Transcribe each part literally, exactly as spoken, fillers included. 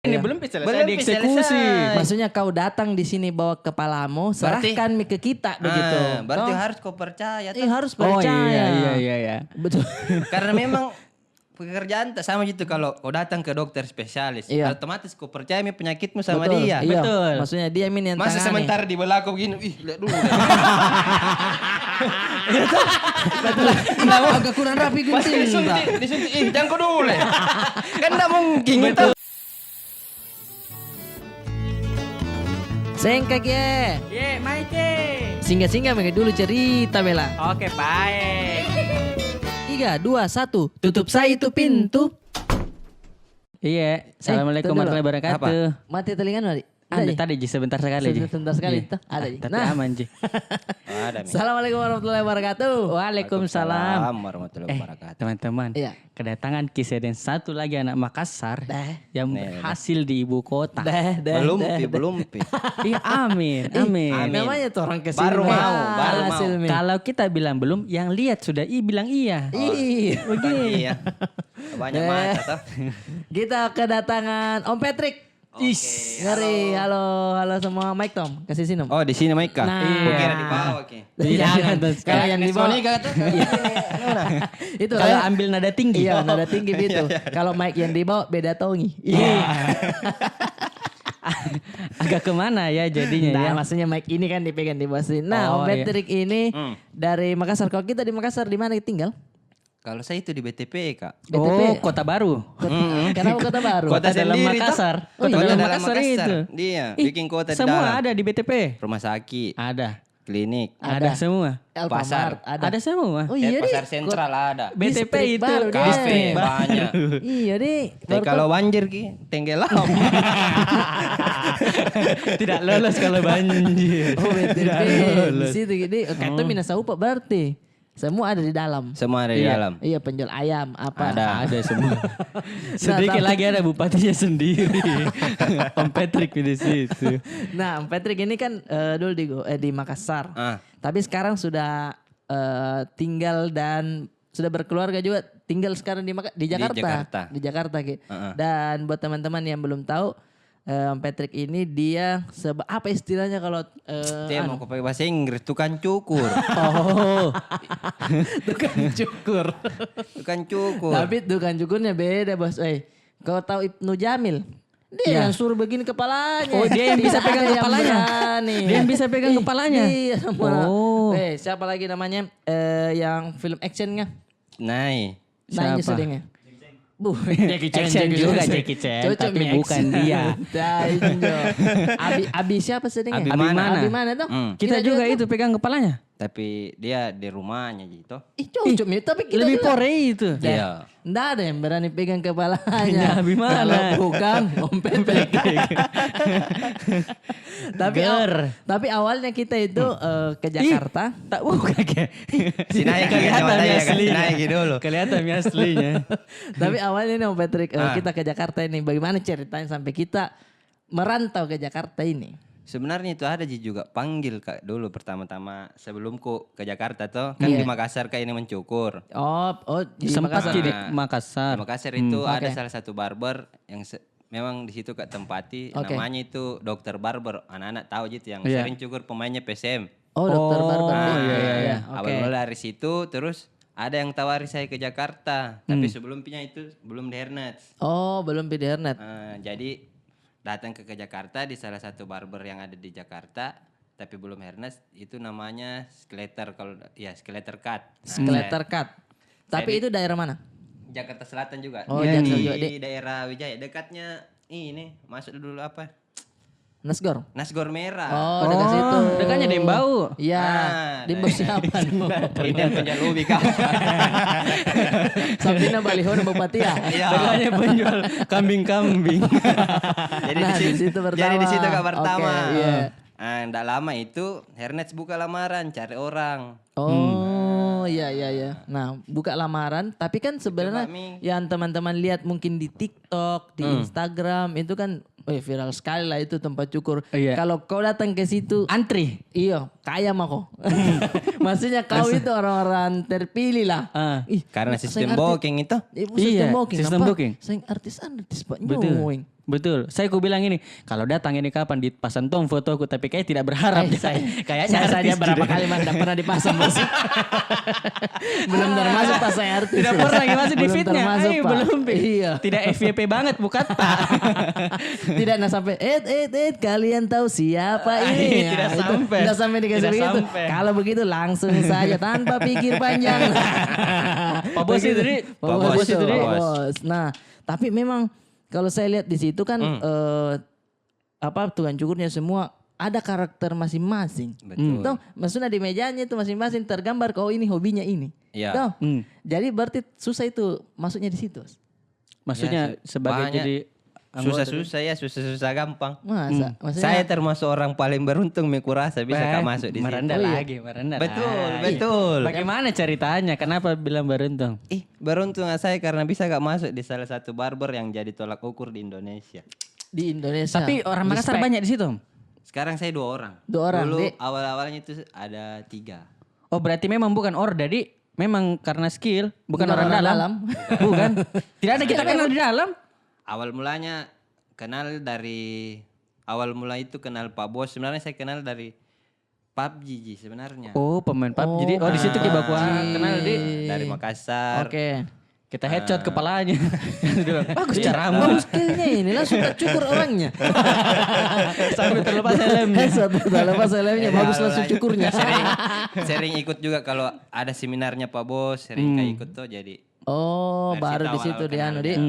Ini belum selesai dieksekusi. Maksudnya kau datang di sini bawa kepalamu, serahkan mi ke kita begitu. Berarti harus kau percaya. Iya, harus percaya. Oh, iya, iya, iya. Betul. Karena memang pekerjaan tak sama gitu. Kalau kau datang ke dokter spesialis, otomatis kau percaya mi penyakitmu sama dia. Betul. Maksudnya dia mi yang tangani. Masa sementara di belaku begini, ih, lihat dulu. Agak kurang rapi gunting. Disuntik, disuntik, ih, jangan kau dulu. Kan ndak mungkin. Betul. Sengkak ye. Ye, mai ke. Singgah-singgah mega dulu cerita bela. Oke, baik. Tiga, dua, satu. Tutup saya itu pintu. Iya, assalamualaikum warahmatullahi wabarakatuh. Mati telinga tadi. Ada tadi ji, sebentar sekali ji. Sebentar sekali toh, ada ji. Tapi aman ji. Assalamualaikum warahmatullahi wabarakatuh. Waalaikumsalam. Waalaikumsalam warahmatullahi wabarakatuh. Teman-teman. Iya. Kedatangan ki sedeng satu lagi anak Makassar yang berhasil di ibu kota. Belum pi, belum pi. Ih, amin, amin. Namanya tuh orang kesini. Baru mau, baru mau. Kalau kita bilang belum, yang lihat sudah, ih, bilang iya. Ih, iya. Banyak mata toh. Kita kedatangan Om Patrick. Is. Ngeri. Halo, halo semua. Mic, Tom. Kasih sini, Om. Oh, di sini mic kah? Nah. Kukira di bawah ki. Jangan. Kalau yang di bawah. Itu kalau ambil nada tinggi. Iya, nada tinggi begitu. Kalau mic yang di bawah beda tongi. Iya. Agak kemana ya jadinya ya? Nah, maksudnya mic ini kan dipegang di bawah sini. Nah, Om Patrick ini dari Makassar. Kalau kita di Makassar, di mana tinggal? Kalau saya itu di B T P, Kak. B T P. Oh, Kota Baru. Kenapa Kota Baru? Kota dalam Makassar. Kota dalam Makassar itu. Dia bikin kota di dalam. Semua ada di B T P. Rumah sakit. Ada. Klinik. Ada semua. Alfamart ada. Ada semua. Oh iya, pasar sentral ada. B T P itu distrik baru. Kafe banyak. Iya deh. Tapi kalau banjir ki, tenggelam. Tidak lolos kalau banjir. Oh, B T P. Tidak lolos. Di situ gini, kata mina saupa berarti. Semua ada di dalam. Semua ada di dalam. Iya, penjual ayam, apa. Ada. Ada semua. Sedikit lagi ada bupatinya sendiri. Om Patrick di situ. Nah, Om Patrick ini kan, eh, dulu di, eh, di Makassar. Tapi sekarang sudah, eh, tinggal dan sudah berkeluarga juga. Tinggal sekarang di Maka-, di Jakarta. Di Jakarta. Di Jakarta, Ki. Dan buat teman-teman yang belum tahu, eh, Patrick ini dia seba-, apa istilahnya kalau, eh, dia mau pakai bahasa Inggris, tukang cukur. Oh. Tukang cukur. Tukang cukur. Tapi tukang cukurnya beda, Bos. Eh, kau tahu Ibnu Jamil? Dia yang suruh begini kepalanya. Oh, dia yang bisa pegang kepalanya. Dia yang bisa pegang kepalanya. Iya, sama. Oh. Eh, siapa lagi namanya? Eh, yang film actionnya? Nai. Nanya sedengnya. Bu, Jackie Chan, action juga Jackie Chan, tapi bukan dia. Abi, Abi siapa sedengnya? Abi mana? Abi mana toh? Kita juga itu pegang kepalanya. Tapi dia di rumahnya ji toh. Ih, cocok mi, tapi kita lebih pore itu. Iya. Ndak ada yang berani pegang kepalanya. Abi mana? Kalau bukan Om Patrick. Tapi awalnya kita itu, eh, ke Jakarta. Tak buka ke. Sini aja kelihatan mi aslinya. Kelihatan mi aslinya. Tapi awalnya nih, Om Patrick, eh, kita ke Jakarta ini, bagaimana ceritanya sampai kita merantau ke Jakarta ini? Sebenarnya itu ada ji juga panggil, Kak, dulu pertama-tama sebelumku ke Jakarta toh, kan di Makassar, Kak, ini mencukur. Oh, oh, di Makassar. Sempat ki di Makassar. Di Makassar itu ada salah satu barber yang se-, memang di situ, Kak, tempati, namanya itu Dokter Barber. Anak-anak tahu ji itu yang sering cukur pemainnya P S M. Oh, Dokter Barber. Iya, iya, iya. Oke. Awal mula dari situ, terus ada yang tawari saya ke Jakarta, tapi sebelum pinya itu belum di Hernet. Oh, belum pi di Hernet. Eh, jadi datang ke, ke Jakarta di salah satu barber yang ada di Jakarta, tapi belum Hernet, itu namanya Skeletor kalau, ya, Skeletor Cut. Nah, Skeletor Cut. Tapi itu daerah mana? Jakarta Selatan juga. Oh, Jakarta juga, di daerah Wijaya, dekatnya ini, masuk dulu apa? Nasgor. Nasgor Merah. Oh, dekat situ. Dekatnya Dembau. Iya. Dembau siapa? Ini yang penjual ubi, Kak. Sampingnya baliho na bupati ya? Iya. Dekatnya penjual kambing-kambing. Jadi di situ pertama. Jadi di situ, Kak, pertama. Oke, iya. Ah, ndak lama itu, Hernet buka lamaran, cari orang. Oh, iya, iya, iya. Nah, buka lamaran, tapi kan sebenarnya yang teman-teman lihat mungkin di TikTok, di Instagram, itu kan, eh, viral sekali lah itu tempat cukur. Iya. Kalau kau datang ke situ, antri. Iya, kaya mako. Maksudnya kau itu orang-orang terpilih lah. Ih, karena sistem booking itu. Iya, sistem booking. Saya artis, artis Pak Nyoing. Betul. Saya ku bilang ini, kalau datang ini kapan dipasang tong fotoku, tapi kayak tidak berharap. Eh, saya, kayaknya saya saja berapa kali mana pernah dipasang, Bos. Belum termasuk pas saya artis. Tidak pernah masuk di feednya. Belum termasuk, Pak. Belum, Pi. Iya. Tidak F Y P banget, bukan, tak? Tidak, nah, sampai, "Eh, eh, eh, kalian tahu siapa ini?" Tidak sampai. Tidak sampai dikasih begitu. Kalau begitu, langsung saja, tanpa pikir panjang. Pak Bos itu, Ri. Pak Bos itu, Ri. Pak Bos. Nah, tapi memang kalau saya lihat di situ kan, eh, apa, tukang cukurnya semua ada karakter masing-masing. Betul. Toh, maksudnya di mejanya itu masing-masing tergambar, "Oh, ini hobinya ini." Iya. Toh? Jadi berarti susah itu masuknya di situ. Maksudnya sebagai jadi anggota. Susah-susah, ya, susah-susah gampang. Masa? Maksudnya saya termasuk orang paling beruntung, mi kurasa bisa ka masuk di situ. Merendah lagi, merendah lagi. Betul, betul. Bagaimana ceritanya? Kenapa bilang beruntung? Ih, beruntung saya karena bisa ka masuk di salah satu barber yang jadi tolak ukur di Indonesia. Di Indonesia. Tapi orang Makassar banyak di situ? Sekarang saya dua orang. Dua orang. Dulu awal-awalnya itu ada tiga. Oh, berarti memang bukan order, di memang karena skill, bukan orang dalam. Bukan. Tidak ada kita kenal di dalam. Awal mulanya kenal dari, awal mula itu kenal Pak Bos. Sebenarnya saya kenal dari PUBG ji sebenarnya. Oh, pemain PUBG. Oh, di situ ki baku kenal, di. Dari Makassar. Oke. Kita headshot kepalanya. Dia bilang, "Bagus caramu." Bagus skillnya ini, langsung tak cukur orangnya. Sampai terlepas helmnya. Sampai terlepas helmnya, bagus langsung cukurnya. Sering, sering ikut juga kalau ada seminarnya Pak Bos, sering ka ikut tuh, jadi. Oh, baru di situ dia anu, di.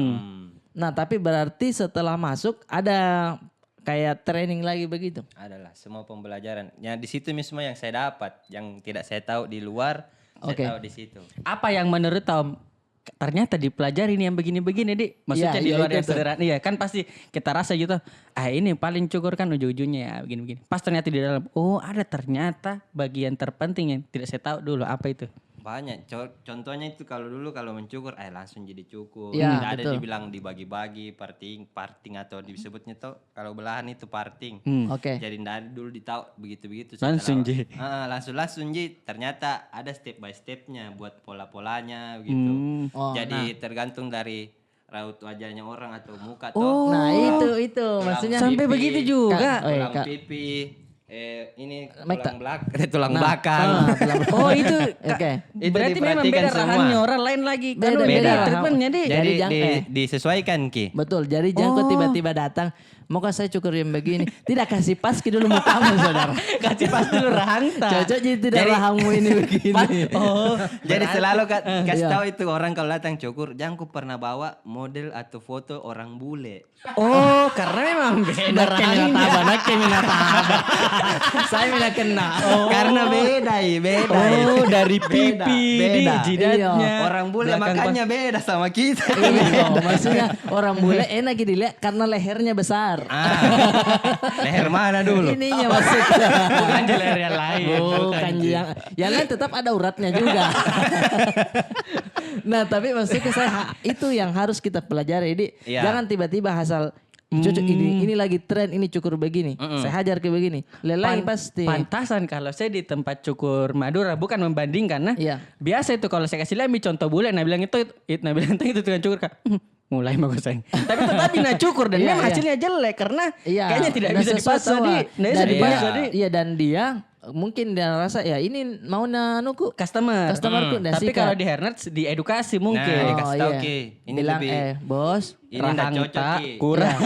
Nah, tapi berarti setelah masuk ada kayak training lagi begitu? Adalah semua pembelajaran. Ya, di situ mi semua yang saya dapat, yang tidak saya tahu di luar, saya tahu di situ. Apa yang menurut Tom ternyata dipelajari nih yang begini-begini, di? Maksudnya di luar yang sederhana. Iya, kan pasti kita rasa gitu, "Ah, ini paling cukur kan ujung-ujungnya ya begini-begini." Pas ternyata di dalam, "Oh, ada ternyata bagian terpenting yang tidak saya tahu dulu." Apa itu? Banyak. Co-, contohnya itu kalau dulu kalau mencukur, eh, langsung jadi cukur. Ya, tidak ada dibilang dibagi-bagi, parting, parting atau disebutnya tuh, kalau belahan itu parting. Oke. Jadi tidak ada dulu ditahu begitu-begitu. Langsung ji. Ah, langsung-langsung ji. Ternyata ada step by stepnya buat pola-polanya begitu. Jadi tergantung dari raut wajahnya orang atau muka toh. Nah, itu, itu maksudnya. Sampai begitu juga. Tulang pipi, eh, ini tulang belak-, eh, tulang belakang. Oh, itu. Oke. Itu berarti memang beda rahangnya orang lain lagi. Beda, beda. Treatmentnya, di. Jadi disesuaikan ki. Betul. Jadi jangan kau tiba-tiba datang, "Mau kah saya cukur yang begini?" Tidak, kasih pas ki dulu mukamu, saudara. Kasih pas dulu rahang ta. Cocok jadi tidak rahangmu ini begini. Oh, jadi selalu kasih tahu itu orang kalau datang cukur, "Jangan ku pernah bawa model atau foto orang bule." Oh, karena memang beda rahangnya. Saya mina kena. Karena beda, i, beda. Oh, dari pipi, di jidatnya. Orang bule makanya beda sama kita. Iya, maksudnya orang bule enak dilihat karena lehernya besar. Ah, leher mana dulu? Ininya maksudnya. Bukan di leher yang lain. Bukan yang, yang lain tetap ada uratnya juga. Nah, tapi maksudnya saya, itu yang harus kita pelajari. Jadi, jangan tiba-tiba asal cocok ini, ini lagi tren, ini cukur begini. Saya hajar ke begini. Lelai pasti. Pantasan kalau saya di tempat cukur Madura, bukan membandingkan, nah. Iya. Biasa itu kalau saya kasih lihat mi contoh bule, nah bilang itu, nah bilang itu tukang cukur, Kak. "Hmm, mulai mau saya." Tapi tetap na cukur dan memang hasilnya jelek karena kayaknya tidak bisa dipaksa, di. Nah, bisa dipaksa, di. Iya, dan dia mungkin dia rasa, "Ya, ini mau na anuku, customer." Customerku. Tapi kalau di Hernat diedukasi mungkin. Nah, dikasih tahu ki. Ini bilang, "Eh, bos, ini ndak cocok ki." Kurang.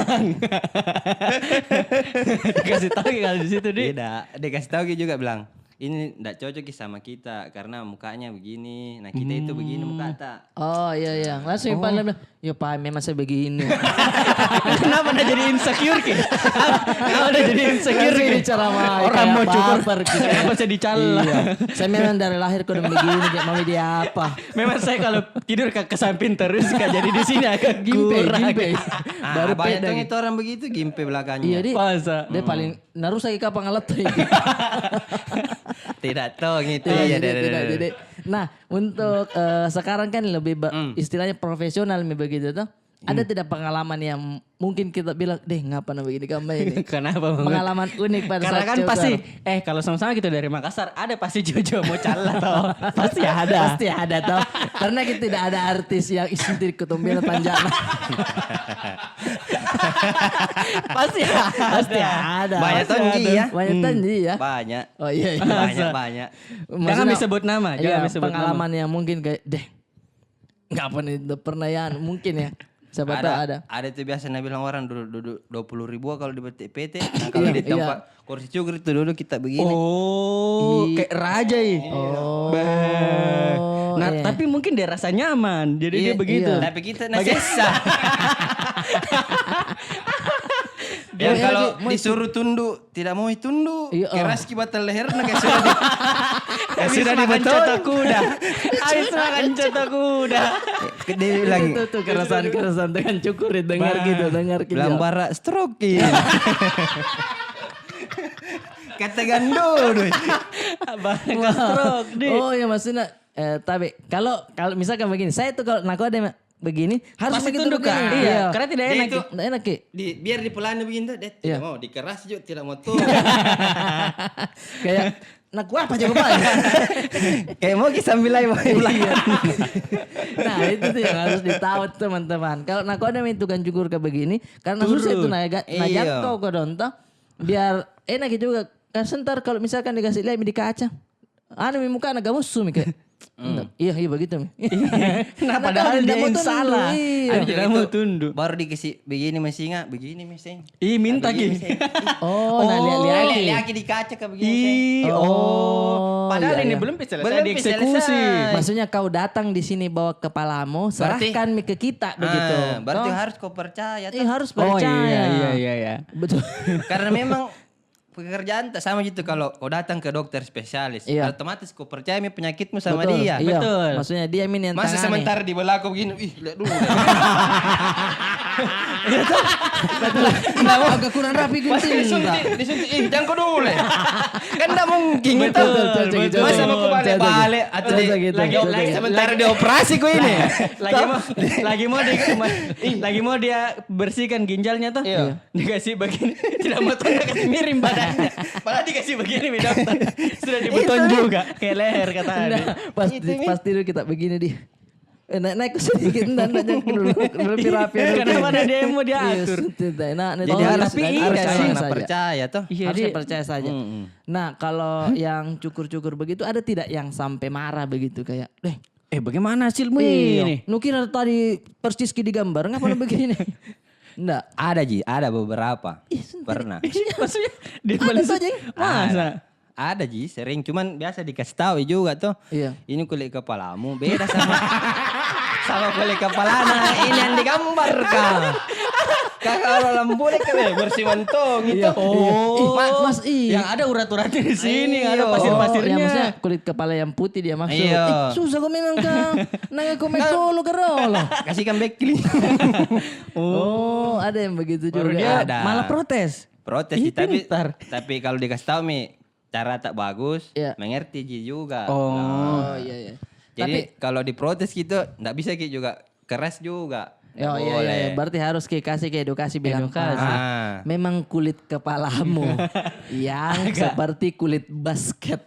Dikasih tahu ki kalau di situ, di. Tidak, dikasih tahu ki juga bilang, "Ini ndak cocok ki sama kita karena mukanya begini. Nah, kita itu begini muka ta." Oh, iya, iya. Langsung Ipan bilang, "Ya, Pak, memang saya begini." Kenapa na jadi insecure ki? Kenapa na jadi insecure ki? Orang mau cukur, kenapa saya dicalla? Saya memang dari lahir kau begini, kayak mau dia apa? Memang saya kalau tidur ke, ke samping terus, Kak, jadi di sini agak kurang. Gimpe, gimpe. Ah, banyak tong itu orang begitu, gimpe belakangnya. Iya, di. Dia paling naruh lagi kapang alat itu. Tidak tong itu. Tidak, tidak. Nah, untuk, eh, sekarang kan lebih istilahnya profesional mi begitu tuh. Ada tidak pengalaman yang mungkin kita bilang, "Deh, ngapa na begini kamu ini?" Kenapa, Bang? Pengalaman unik pada saat cukur. Karena kan pasti, eh, kalau sama-sama kita dari Makassar, ada pasti jojo mau calla toh. Pasti ada. Pasti ada toh. Karena kita tidak ada artis yang isin tidak ketombe panjang. Pasti ada. Pasti ada. Banyak tonji ya. Banyak tonji ya. Banyak. Oh iya, iya. Banyak, banyak. Jangan disebut nama, jangan disebut nama. Pengalaman yang mungkin kayak, deh, nggak pernah, nggak pernah ya, mungkin ya. Siapa tahu ada. Ada tuh biasa nabilang orang duduk, duduk dua puluh ribu kalau di P T, P T. Nah, kalau di tempat kursi cukur itu duduk kita begini. Oh, kayak raja ya. Oh. Nah, tapi mungkin dia rasa nyaman, jadi dia begitu. Tapi kita nasi sah. Yang kalau disuruh tunduk, tidak mau tunduk. Keras ki batang leherna kayak sudah di, kayak sudah dibeton. Habis makan coto kuda. Habis makan coto kuda. Dia bilang, itu tuh keresahan-keresahan dengan cukur, dengar gitu, dengar gitu. Bilang barak stroke. Kata gandul. Barak stroke, di. Oh, ya, maksudnya, eh, tapi kalau, kalau misalkan begini, saya tuh kalau nakoda begini, harus pasti tunduk, Kak. Iya, karena tidak enak. Tidak enak ki. Biar dipelani begini tuh, dia tidak mau, dikeras juga tidak mau tuh. Kayak, nak apa jawabannya? Kayak mau ki sambil lain. Nah, itu tuh yang harus ditahu, teman-teman. Kalau nakoda main tukang cukur kayak begini, karena susah itu naga, najak kau ke donto. Biar enak juga. Kan sebentar kalau misalkan dikasih lihat di kaca. Anu mi muka, na gamusu mi kayak. Iya, iya begitu mi. Nah, padahal dia yang salah. Iya. Dia tidak mau tunduk. Baru dikasih begini masih ingat, begini mi seng. Ih, minta ki. Oh, nah, lihat-lihat ki di kaca kayak begini. Ih, oh. Padahal ini belum selesai dieksekusi. Maksudnya kau datang di sini bawa kepalamu, serahkan mi ke kita begitu. Berarti harus kau percaya. Iya, harus percaya. Iya, iya, iya. Betul. Karena memang pekerjaan tak sama gitu. Kalau kau datang ke dokter spesialis, otomatis kau percaya mi penyakitmu sama dia. Betul. Maksudnya dia mi yang tangani. Masa sementara di belakang begini, ih, lihat dulu. Agak kurang rapi gunting. Disuntik, ih, jangan kau dulu. Kan ndak mungkin itu. Masa mau kau balik-balik atau lagi, sementara dioperasi kau ini. Lagi mau, lagi mau di, lagi mau dia bersihkan ginjalnya tuh. Iya. Dikasih begini, tidak mau tunduk, kasih miring badannya. Padahal dikasih begini mi dokter. Sudah dibeton juga, kayak leher kata. Nah, pas tidur kita begini di. Eh, naik, naik sedikit, ndak, ndak, jangan dulu. Lebih rapi. Kenapa ada dia yang mau diatur? Jadi harus, tapi harus iya sih. Percaya toh. Harus percaya saja. Nah, kalau yang cukur-cukur begitu, ada tidak yang sampai marah begitu kayak, deh, eh, bagaimana hasilmu ini? Nukira tadi persis ki digambar, ngapa begini? Ndak. Ada ji, ada beberapa. Pernah. Maksudnya, dia ada saja. Masa? Ada ji, sering. Cuman biasa dikasih tahu juga tuh. Iya. Ini kulit kepalamu beda sama sama kulit kepalana. Ini yang digambar kah? Kakak orang lampu deh, bersih mentong gitu. Iya. Oh, mas, iya. Yang ada urat-uratnya di sini, ada pasir-pasirnya. Maksudnya kulit kepala yang putih dia maksud. Iya. Ih, susah kok memang kah. Nanya kau metolo kerolo. Kasihkan backlink. Oh, ada yang begitu juga. Dia malah protes. Protes sih, tapi kalau dikasih tahu mi cara tak bagus, mengerti ji juga. Oh, iya, iya. Jadi kalau diprotes gitu, ndak bisa ki juga keras juga. Oh, iya, iya. Berarti harus ki kasih ki edukasi, bilang, "Ah, memang kulit kepalamu yang seperti kulit basket."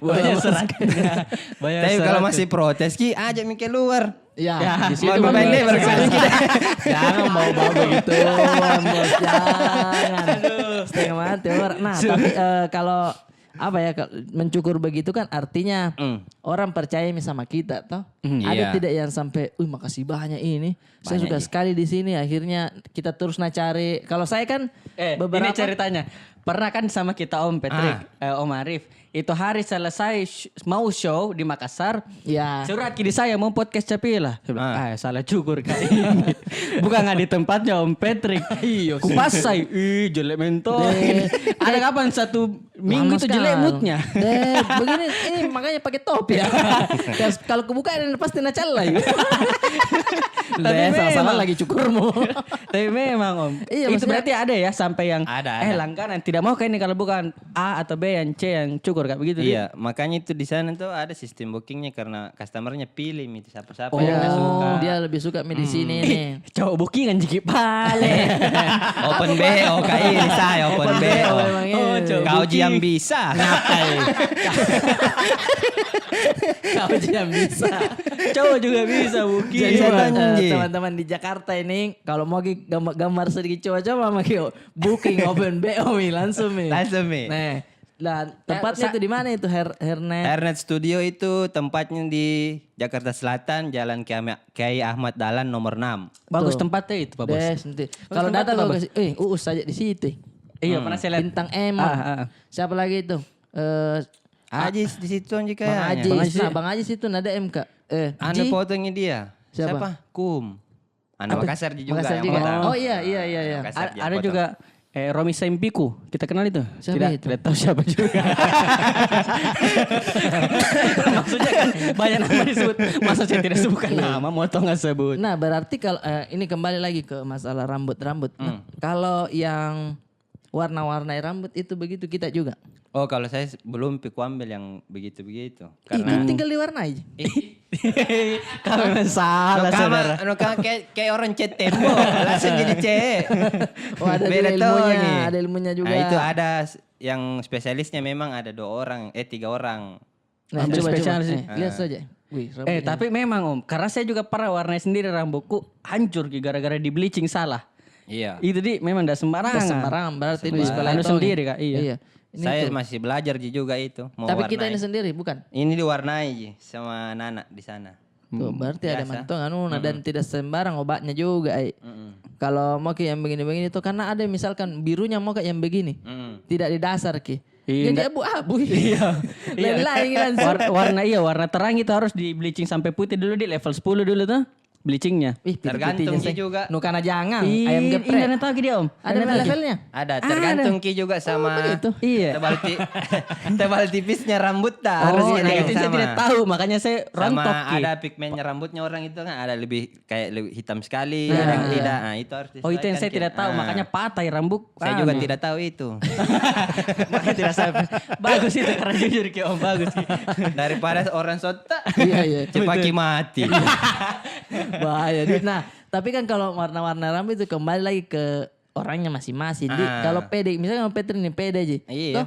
Banyak seratnya. Tapi kalau masih protes ki, ajak mi keluar. Ya, di situ baru. Jangan bawa-bawa begitu, Bos. Jangan. Setengah mati orang. Nah, tapi, eh, kalau apa ya, kalau mencukur begitu kan artinya orang percaya mi sama kita, toh. Ada tidak yang sampai, "Wih, makasih banyak ini. Saya suka sekali di sini." Akhirnya kita terus na cari. Kalau saya kan beberapa. Ini ceritanya. Pernah kan sama kita Om Patrick, eh, Om Arif. Itu hari selesai mau show di Makassar. Ya. Surat ki di saya mau podcast Capila. Saya bilang, "Ah, salah cukur kali ini." Bukan nggak di tempatnya Om Patrick. Iya. Kupasai, ih, jelek mentong. Ada kapan satu minggu itu jelek moodnya. Deh, begini, eh, makanya pakai topi ya. Kalau kubuka, pasti na calai. Tapi sama-sama lagi cukurmu. Tapi memang, Om. Iya, itu maksudnya berarti ada ya sampai yang, eh, langganan Tidak mau kayak ini kalau bukan A atau B yang C yang cukur, kayak begitu, Di. Iya, makanya itu di sana tuh ada sistem bookingnya karena customernya pilih mi siapa-siapa yang dia suka. Oh, dia lebih suka mi di sini nih. Cowok bookingan jiki pale. Open B O, kayak ini saya open B O. Open B O memang. Oh, iya. Cowok booking. Kau ji yang bisa. Ngapai? Kau ji yang bisa. Cowok juga bisa booking. Jadi, buat, eh, teman-teman di Jakarta ini, kalau mau ki gambar, gambar sedikit coba-coba, mau ki booking open B O mi, langsung mi. Langsung mi. Nah, dan tempatnya itu di mana itu, Her-, Hernet? Hernet Studio itu tempatnya di Jakarta Selatan, Jalan Kiai Ahmad, Kiai Ahmad Dahlan nomor enam. Bagus tempatnya itu, Pak Bos. Bagus tempatnya, Pak Bos. Kalau datang ke sini, eh, Uus saja di situ. Iya, pernah saya lihat. Bintang Emon. Ah, ah. Siapa lagi itu? Eh, Ajis di situ juga. Bang Ajis. Bang Ajis. Nah, Bang Ajis itu nada M K. Eh, anu potongnya dia. Siapa? Siapa? Kum. Anu Makassar juga. Makassar juga. Oh, iya, iya, iya, iya. Ada juga, eh, Romi Sempiku. Kita kenal itu? Siapa itu? Tidak, tidak tahu siapa juga. Maksudnya kan banyak nama disebut. Masa saya tidak sebutkan nama, mau tau nggak sebut? Nah, berarti kalau, eh, ini kembali lagi ke masalah rambut-rambut. Nah, kalau yang warna-warnai rambut itu begitu kita juga? Oh, kalau saya belum pi kuambil yang begitu-begitu. Karena tinggal diwarnai. Kau memang salah, saudara. No, kayak, kayak orang cat tembok, langsung jadi cewek. Oh, ada ilmunya, ada ilmunya juga. Nah, itu ada yang spesialisnya, memang ada dua orang, eh, tiga orang. Nah, coba, coba. Spesialis. Eh, lihat saja. Wih, rambutnya. Eh, tapi memang, Om, karena saya juga pernah warnai sendiri rambutku, hancur ki gara-gara di bleaching salah. Iya. Itu, Di, memang dah sembarangan. Dah sembarangan, berarti di sebelah itu sendiri, Kak. Iya. Saya masih belajar ji juga itu. Tapi kita ini sendiri, bukan? Ini diwarnai ji sama anak-anak di sana. Tuh, berarti ada mantong anu, nah, dan tidak sembarang obatnya juga, ai. Kalau mau kayak yang begini-begini tuh, karena ada misalkan birunya mau kayak yang begini. Tidak didasar ki. Jadi abu-abu. Iya. Lain-lain langsung. Warna, iya, warna terang itu harus di bleaching sampai putih dulu, Di, level sepuluh dulu tuh bleachingnya. Ih, tergantung ki juga. Nu kana jangang, ayam geprek. Ih, nggak tahu ki dia, Om. Ada levelnya? Ada, tergantung ki juga sama. Oh, begitu. Iya. Tebal ti-, tebal tipisnya rambut dah. Oh, nah, itu saya tidak tahu, makanya saya rontok ki. Sama ada pigmennya rambutnya orang itu kan, ada lebih kayak lebih hitam sekali, ada yang tidak. Nah, itu harus disesuaikan ki. Oh, itu yang saya tidak tahu, makanya patah rambut. Saya juga tidak tahu itu. Makanya tidak sampai. Bagus itu, karena jujur ki, Om, bagus ki. Daripada orang sota, cepat ki mati. Bahaya, Di. Nah, tapi kan kalau warna-warna rambut itu kembali lagi ke orangnya masing-masing, Di. Kalau pede, misalnya sama Petri nih, pede ji. Iya. Toh?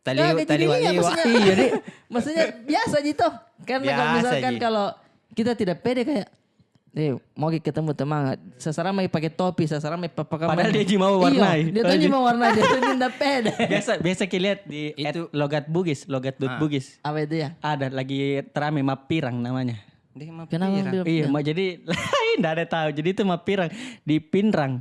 Tali, tali wali, maksudnya, iya, Di. Maksudnya biasa ji toh. Karena kalau misalkan kalau kita tidak pede kayak, eh, mau ki ketemu teman, seseram mai pakai topi, seseram mai pakai. Padahal dia ji mau warnai. Iya, dia tuh ji mau warnai, dia tuh ji ndak pede. Biasa, biasa ki lihat di at logat Bugis, logat dot bugis. Apa itu ya? Ada lagi terame Mapirang namanya. Kenapa Mapirang? Iya, mau jadi, ndak ada tahu. Jadi itu Mapirang di Pinrang.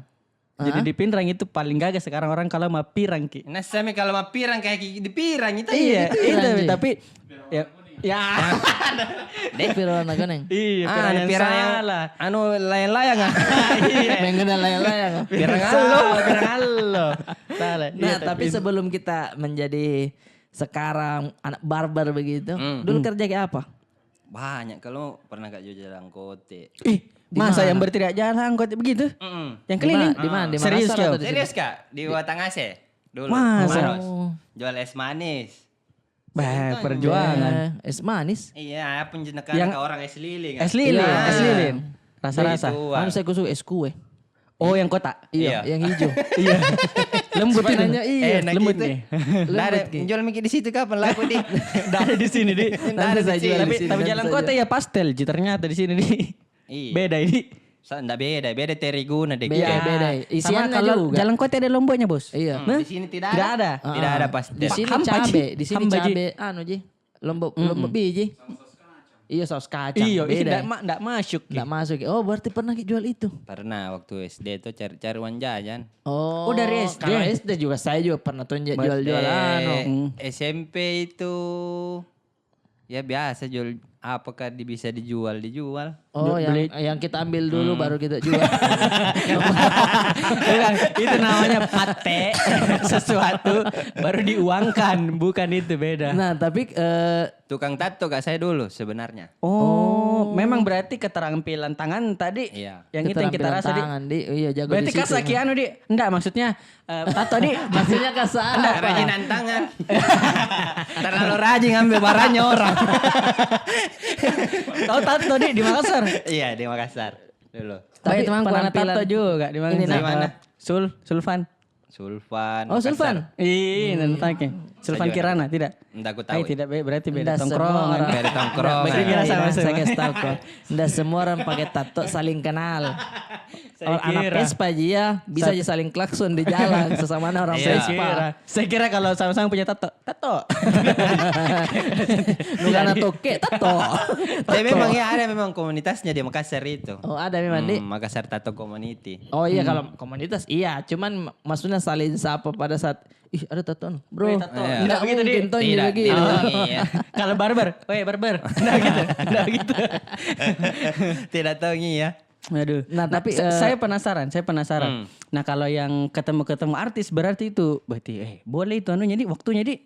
Jadi di Pinrang itu paling gagah sekarang orang kalau Mapirang ki. Nah, sama kalau Mapirang kayak ki di Pinrang itu. Iya, itu, tapi ya, ya. Deh, Pirang warna kuning. Iya, Pirang yang salah. Anu, layang-layang ah. Iya. Mengena layang-layang ah. Pirang alo, Pirang alo. Salah. Nah, tapi sebelum kita menjadi sekarang anak barbar begitu, dulu kerja kayak apa? Banyak, kalau pernah ka jual jalangkote. Ih, masa yang berteriak jalangkote begitu? Yang keliling? Di mana? Di mana? Serius, Makassar atau di sini? Serius, Kak? Di Batangas ya? Dulu. Masa? Jual es manis. Bah, perjuangan. Eh, es manis? Iya, apa jenakan orang es lilin, es lilin, es lilin. Rasa-rasa. Anu, saya suka es kue. Oh, yang kotak? Iya, yang hijau. Iya. Lembut itu. Iya, lembut nih. Ndak ada jual miki di situ, kapan laku, Di? Ndak ada di sini, Di. Ndak ada di sini. Tapi jalangkote ya pastel ji ternyata di sini, Di. Iya. Beda ini. Ndak beda, beda teriguna deh. Beda, beda. Isiannya juga. Jalangkote ada lomboknya, Bos. Iya. Di sini tidak ada. Tidak ada pastel. Di sini cabe, di sini cabe, anu ji. Lombok, lombok biji. Iya, saus kacang. Iya, beda. Ndak ma-, ndak masuk. Ndak masuk. Oh, berarti pernah ki jual itu? Pernah, waktu S D tuh cari, cari uang jajan. Oh, dari S D? Kalau S D juga, saya juga pernah tuh jual-jual anu. S M P itu, ya biasa jual, apakah di-, bisa dijual, dijual. Oh, yang, yang kita ambil dulu, baru kita jual. Bukan, itu namanya pate sesuatu baru diuangkan, bukan itu, beda. Nah, tapi, eh, tukang tato kak saya dulu sebenarnya. Oh, memang berarti keterampilan tangan tadi yang itu yang kita rasa, Di. Tangan, Di. Iya, jago. Berarti di situ, kasar ki anu, Di. Enggak, maksudnya, eh, tato, Di. Maksudnya kasar. Enggak, kerajinan tangan. Terlalu rajin ambil barangnya orang. Kau tato, Di, di Makassar? Iya, di Makassar dulu. Tapi temanku anak tato juga di Makassar. Di mana? Sul, Sulfan. Sulfan. Oh, Sulfan. Ih, nanti. Sulfan Kirana, tidak? Ndak ku tahu. Tidak, berarti beda tongkrongan. Beda tongkrongan. Saya kira sama-sama. Saya kasih tahu kau. Ndak semua orang pakai tato saling kenal. Anak Vespa ji ya, bisa ji saling klakson di jalan sesama orang Vespa. Saya kira kalau sama-sama punya tato, tato. Bukan toke, tato. Tapi memang ya ada memang komunitasnya di Makassar itu. Oh, ada memang, Di. Makassar Tato Community. Oh iya, kalau komunitas iya, cuman maksudnya saling sapa pada saat, "Ih, ada tato, bro." Tidak begitu, Di. Tidak mungkin, Tonji, begitu. Kalau barber, "Weh, barber." Tidak gitu, tidak gitu. Tidak tahu ni ya. Aduh. Nah, tapi saya penasaran, saya penasaran. Nah, kalau yang ketemu-ketemu artis berarti itu, berarti, eh, boleh itu anunya, Di, waktunya, Di.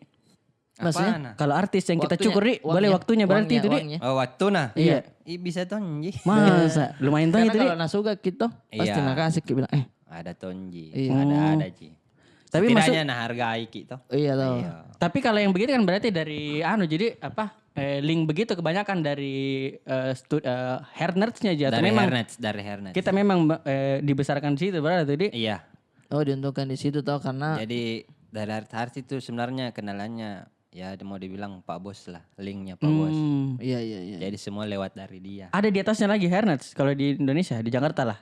Maksudnya? Kalau artis yang kita cukur, Di, boleh waktunya berarti itu, Di. Oh, waktu nah. Iya. Ih, bisa Tonji. Masa? Lumayan Tonji tadi. Kalau nasuka kita, pasti nakasih kita bilang, eh. Ada Tonji, ada-ada ji. Tapi setidaknya nah hargai ki toh. Iya toh. Tapi kalau yang begitu kan berarti dari anu, jadi apa, eh, link begitu kebanyakan dari, eh, stu- eh, Hairnerds-nya aja, atau dari memang Hairnerds, dari Hairnerds. Kita memang, eh, dibesarkan di situ, berarti, Di? Iya. Oh, diuntungkan di situ toh, karena jadi dari artis itu sebenarnya kenalannya, ya, mau dibilang Pak Bos lah, linknya Pak Bos. Iya, iya, iya. Jadi semua lewat dari dia. Ada di atasnya lagi Hairnerds kalau di Indonesia, di Jakarta lah.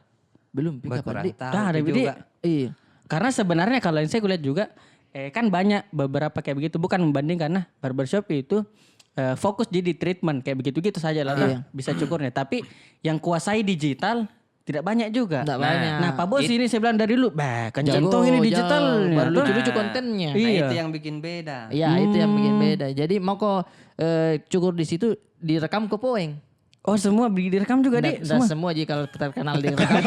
Belum, pi, kapan, Di? Dah, ada juga. Iya. Karena sebenarnya kalau yang saya kulihat juga, eh, kan banyak beberapa kayak begitu, bukan membandingkan, nah, barbershop itu, eh, fokus jadi treatment kayak begitu-gitu saja lah, bisa cukurnya. Tapi yang kuasai digital tidak banyak juga. Tidak banyak. Nah, Pak Bos ini saya bilang dari dulu, bah, kenceng tong ini digitalnya. Baru lucu-lucu kontennya. Nah, itu yang bikin beda. Iya, itu yang bikin beda. Jadi mau ko, eh, cukur di situ, direkam ko poeng. Oh, semua direkam juga, Di? Semua? Semua ji kalau terkenal direkam.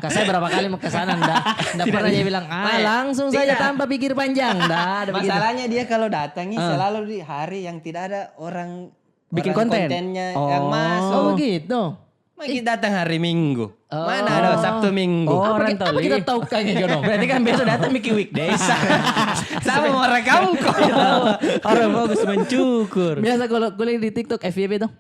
Kak saya berapa kali mau ke sana, ndak pernah dia bilang, "Ah, langsung saja tanpa pikir panjang." Ndak ada begitu. Masalahnya dia kalau datang ni selalu di hari yang tidak ada orang bikin konten. Kontennya yang masuk. Oh, begitu. Mungkin datang hari Minggu. Mana ada Sabtu Minggu? Oh, apa kita tahu kan, Jono? Berarti kan besok datang bikin weekdays. Sama mau rekam kok. Orang bagus mencukur. Biasa kalau kuliah di TikTok, F Y P tuh.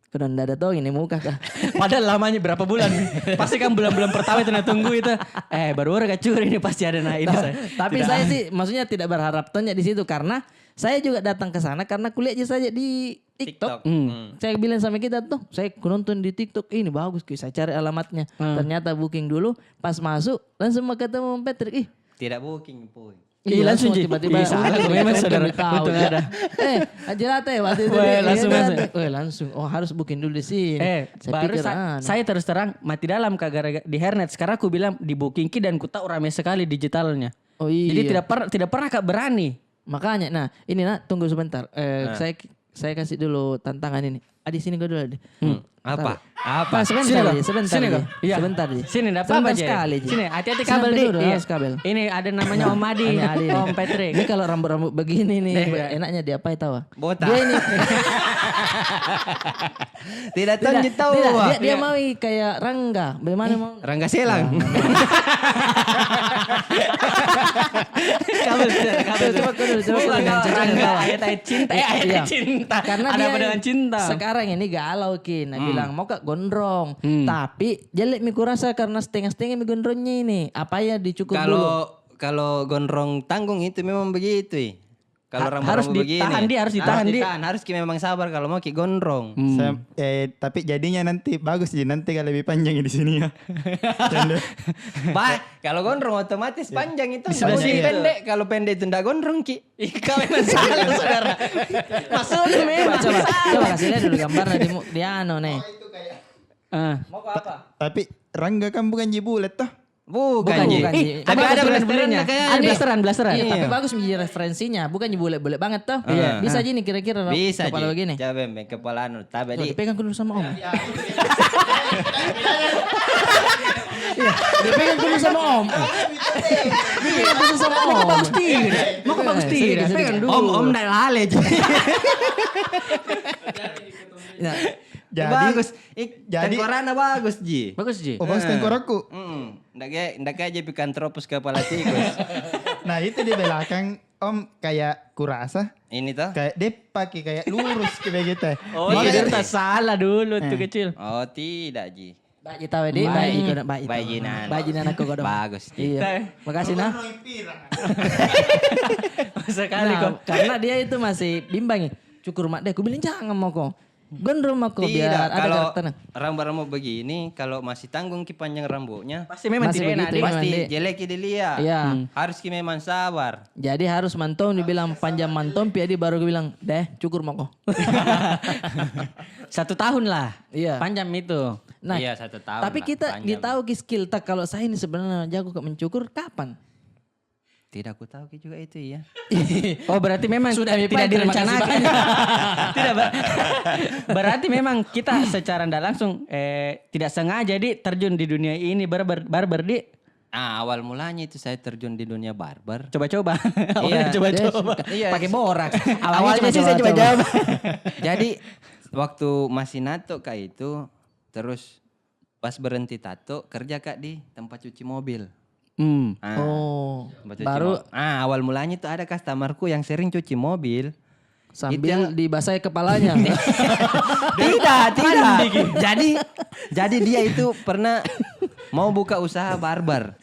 Kau ndak ada tong ini muka kah? Padahal lamanya berapa bulan. Pasti kan bulan-bulan pertama itu na tunggu itu. Eh, baru orang kacuri ini pasti ada na ini. Tapi saya sih, maksudnya tidak berharap tanya di situ karena saya juga datang ke sana karena kulihat ji saja di TikTok. Saya bilang sama kita tuh, "Saya kunonton di TikTok, ini bagus ki, saya cari alamatnya." Ternyata booking dulu, pas masuk langsung mau ketemu Patrick. Ih, tidak booking pun. Iya, langsung ji. Tiba-tiba. Ih, salah, memang saudara. Untung ada. Eh, jelata ya waktu itu. Weh, langsung masuk. Weh, langsung. Oh, harus booking dulu di sini. Eh, baru saya terus terang mati dalam kak gara-gara di Hairnet. Sekarang aku bilang di booking ki dan ku tahu ramai sekali digitalnya. Oh iya. Jadi tidak per- tidak pernah kak berani. Makanya, nah, ini nak, tunggu sebentar. Eh, saya saya kasih dulu tantangan ini. Adi, sini kau dulu, Adi. Apa? Apa? Sebentar ji, sebentar ji. Sebentar ji. Sini, dapat apa ji? Sini, hati-hati kabel, Di. Iya. Ini ada namanya Om Adi, Om Patrick. Ini kalau rambut-rambut begini nih, enaknya diapai tahu? Botak. Dia ini. Tidak tahu. Dia mau kayak Rangga. Bagaimana mau? Rangga Selang. Kabel, kabel. Coba kau dulu, coba kau dulu. Rangga, ayat cinta, eh, ayat cinta. Karena dia sekarang ini galau ki, nah bilang mau kak gondrong. Tapi jelek mi kurasa karena setengah-setengah mi gondrongnya ini. Apa ya dicukur dulu? Kalau gondrong tanggung itu memang begitu. Kalau orang harus ditahan, Di, harus ditahan, Di. Harus ki memang sabar kalau mau ki gondrong. Tapi jadinya nanti bagus ji, nanti kalau lebih panjang di sini ya. Bah, kalau gondrong otomatis panjang itu. Bisa pendek, kalau pendek itu ndak gondrong ki. Ih, kau memang salah, saudara. Maksudnya memang salah. Coba kasih lihat dulu gambarnya di, di anu nih. Mau apa? Tapi Rangga kan bukan ji bulat toh? Bukan ji. Tapi ada blasteran, blasteran. Tapi bagus menjadi referensinya. Bukan ji bulat-bulat banget toh. Bisa ji nih kira-kira kepala begini. Coba kepala anu, tabe di. Dipegang dulu sama Om. Iya, dia pegang dulu sama om. Dia pegang dulu sama om. Mau ke bagus tidak? Mau ke bagus tidak? Pegang dulu. Om, om, ndak lale ji. Ya. Jadi, bagus. Ik-, jadi tengkorakna bagus ji. Bagus ji. Oh, bagus tengkorakku. Mm-mm. Ndak kayak, ndak kayak J P Kantropus kepala tikus. Nah, itu di belakang, om, kayak kurasa. Ini toh? Kayak dia pakai kayak lurus kayak begitu. Oh, iya, dia tak salah dulu tuh kecil. Oh, tidak ji. Baik ji tahu, Dik. Baik ji kau nak, baik ji. Baik ji, Nan. Baik ji, Nan, aku kau dong. Bagus ji. Iya. Makasih, nah. Sekali kau. Karena dia itu masih bimbang. Cukur mak deh, aku bilang jangan mau kau. Gondrong mako biar ada karakternya. Tidak, kalau rambut-rambut begini, kalau masih tanggung ki panjang rambutnya, pasti memang tidak enak, Dik. Pasti jelek ki dilihat. Iya. Harus ki memang sabar. Jadi harus mantong dibilang panjang mantong, pi adi baru dibilang, "Deh, cukur mako." Satu tahun lah. Iya. Panjang itu. Nah, iya, satu tahun lah, tapi kita ditahu ki skill tak, kalau saya ini sebenarnya jago ka mencukur, kapan? Tidak ku tahu ki juga itu, iya. Oh, berarti memang sudah tidak direncanakan. Tidak, ber-, berarti memang kita secara ndak langsung, eh, tidak sengaja di terjun di dunia ini barber, barber di. Ah, awal mulanya itu saya terjun di dunia barber. Coba-coba. Awalnya coba-coba. Iya. Pakai borak. Awalnya sih saya coba-coba. Jadi, waktu masih nato ka itu, terus pas berhenti tato, kerja ka di tempat cuci mobil. Hmm. Ah, oh, tempat cuci baru mo-, ah, awal mulanya itu ada customerku yang sering cuci mobil. Sambil dibasahi kepalanya. Tidak, tidak. Jadi, jadi dia itu pernah mau buka usaha barber.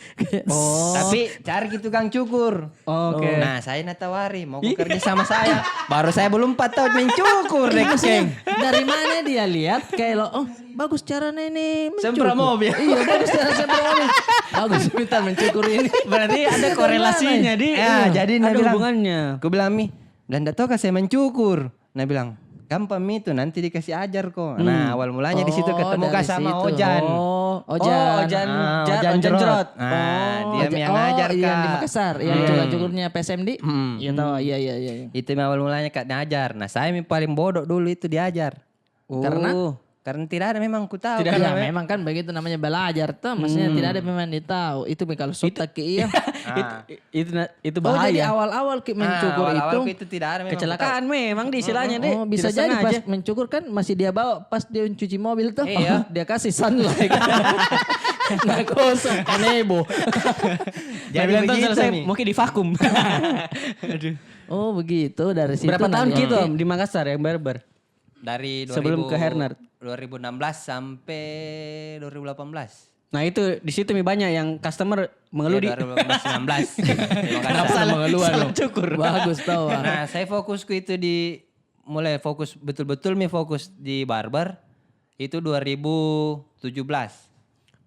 Oh. Tapi cari ki tukang cukur. Oke. Nah, saya natawari, mau ku kerja sama saya. Baru saya belum empat tahun mencukur, deh, Keng. Dari mana dia lihat kayak lo, oh, bagus caranya ini mencukur. Semprot mobil. Iya, bagus cara semprot mobil. Bagus, minta mencukur ini. Berarti ada korelasinya, di. Ya, jadi ada hubungannya. Ku bilang, "Mi, Belanda toh kasih mencukur." Nah, bilang, "Gampang mi itu, nanti dikasih ajar ko." Nah, awal mulanya di situ ketemu ka sama Ojan. Oh, Ojan. Ojan Jerot. Nah, dia mi yang ngajar ka. Yang di Makassar, yang tukang cukurnya P S M D. Iya, tahu. Iya, iya, iya. Itu mi awal mulanya ka diajar. Nah, saya mi paling bodoh dulu itu diajar. Karena? Karena tidak ada memang ku tahu. Tidak ada. Memang kan begitu namanya belajar toh. Maksudnya tidak ada memang ditahu. Itu mi kalau sotak ki, iya. Itu, itu bahaya. Oh, jadi awal-awal ki mencukur itu tidak ada memang ku tahu. Kecelakaan memang di istilahnya, deh. Oh, bisa jadi pas mencukur kan masih dia bawa pas dia cuci mobil toh. Iya. Dia kasih sunlight. Nah, kosong, kanebo. Jadi bilang, "Tonton begitu selesai, mi. Mungkin di vakum." Aduh. Oh, begitu dari situ. Berapa tahun ki itu, Om, di Makassar yang barber? Dari sebelum ke Herner. Dua ribu enam belas sampai dua ribu delapan belas. Nah, itu di situ mi banyak yang customer mengeluh di. Iya, dua ribu delapan belas, sembilan belas. Kenapa salah, mengeluh, salah cukur? Bagus tahu. Nah, saya fokusku itu di, mulai fokus betul-betul mi fokus di barber itu dua ribu tujuh belas.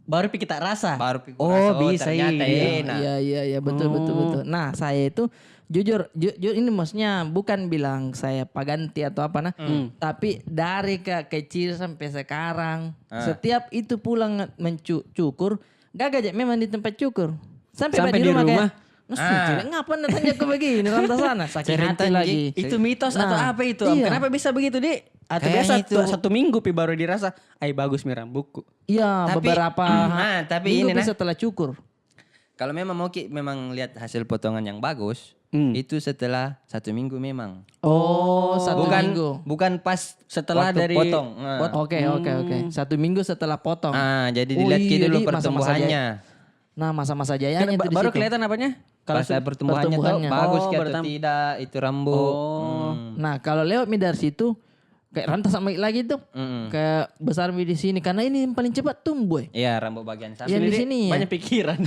Baru pi kita rasa. Baru pi ku rasa, oh, bisa ternyata enak. Iya, iya, iya, betul, betul, betul. Nah, saya itu jujur, jujur ini maksudnya bukan bilang saya paganti atau apa, nah. Tapi dari ke-, kecil sampai sekarang, setiap itu pulang mencu-, cukur, gaga ja memang di tempat cukur. Sampai di rumah kayak, "Nah, suci, ngapa na tanya ko begini, ranta sana?" Sakit hati lagi. Itu mitos atau apa itu, Om? Kenapa bisa begitu, di? Atau biasa satu minggu pi baru dirasa, "Ai, bagus mi rambutku." Iya, beberapa minggu setelah cukur. Kalau memang mau ki memang lihat hasil potongan yang bagus, itu setelah satu minggu memang. Oh, satu minggu. Bukan pas setelah dari potong. Nah. Oke, oke, oke. Satu minggu setelah potong. Ah, jadi dilihat ki dulu pertumbuhannya. Nah, masa-masa jayanya itu di situ. Baru kelihatan apanya? Kalau pertumbuhannya toh bagus ki atau tidak, itu rambut. Oh. Nah, kalau lewat mi dari situ, kayak ranta sama lagi tuh. Kayak besar mi di sini karena ini yang paling cepat tumbuh, eh. Iya, rambut bagian samping. Yang di sini, ya. Banyak pikiran.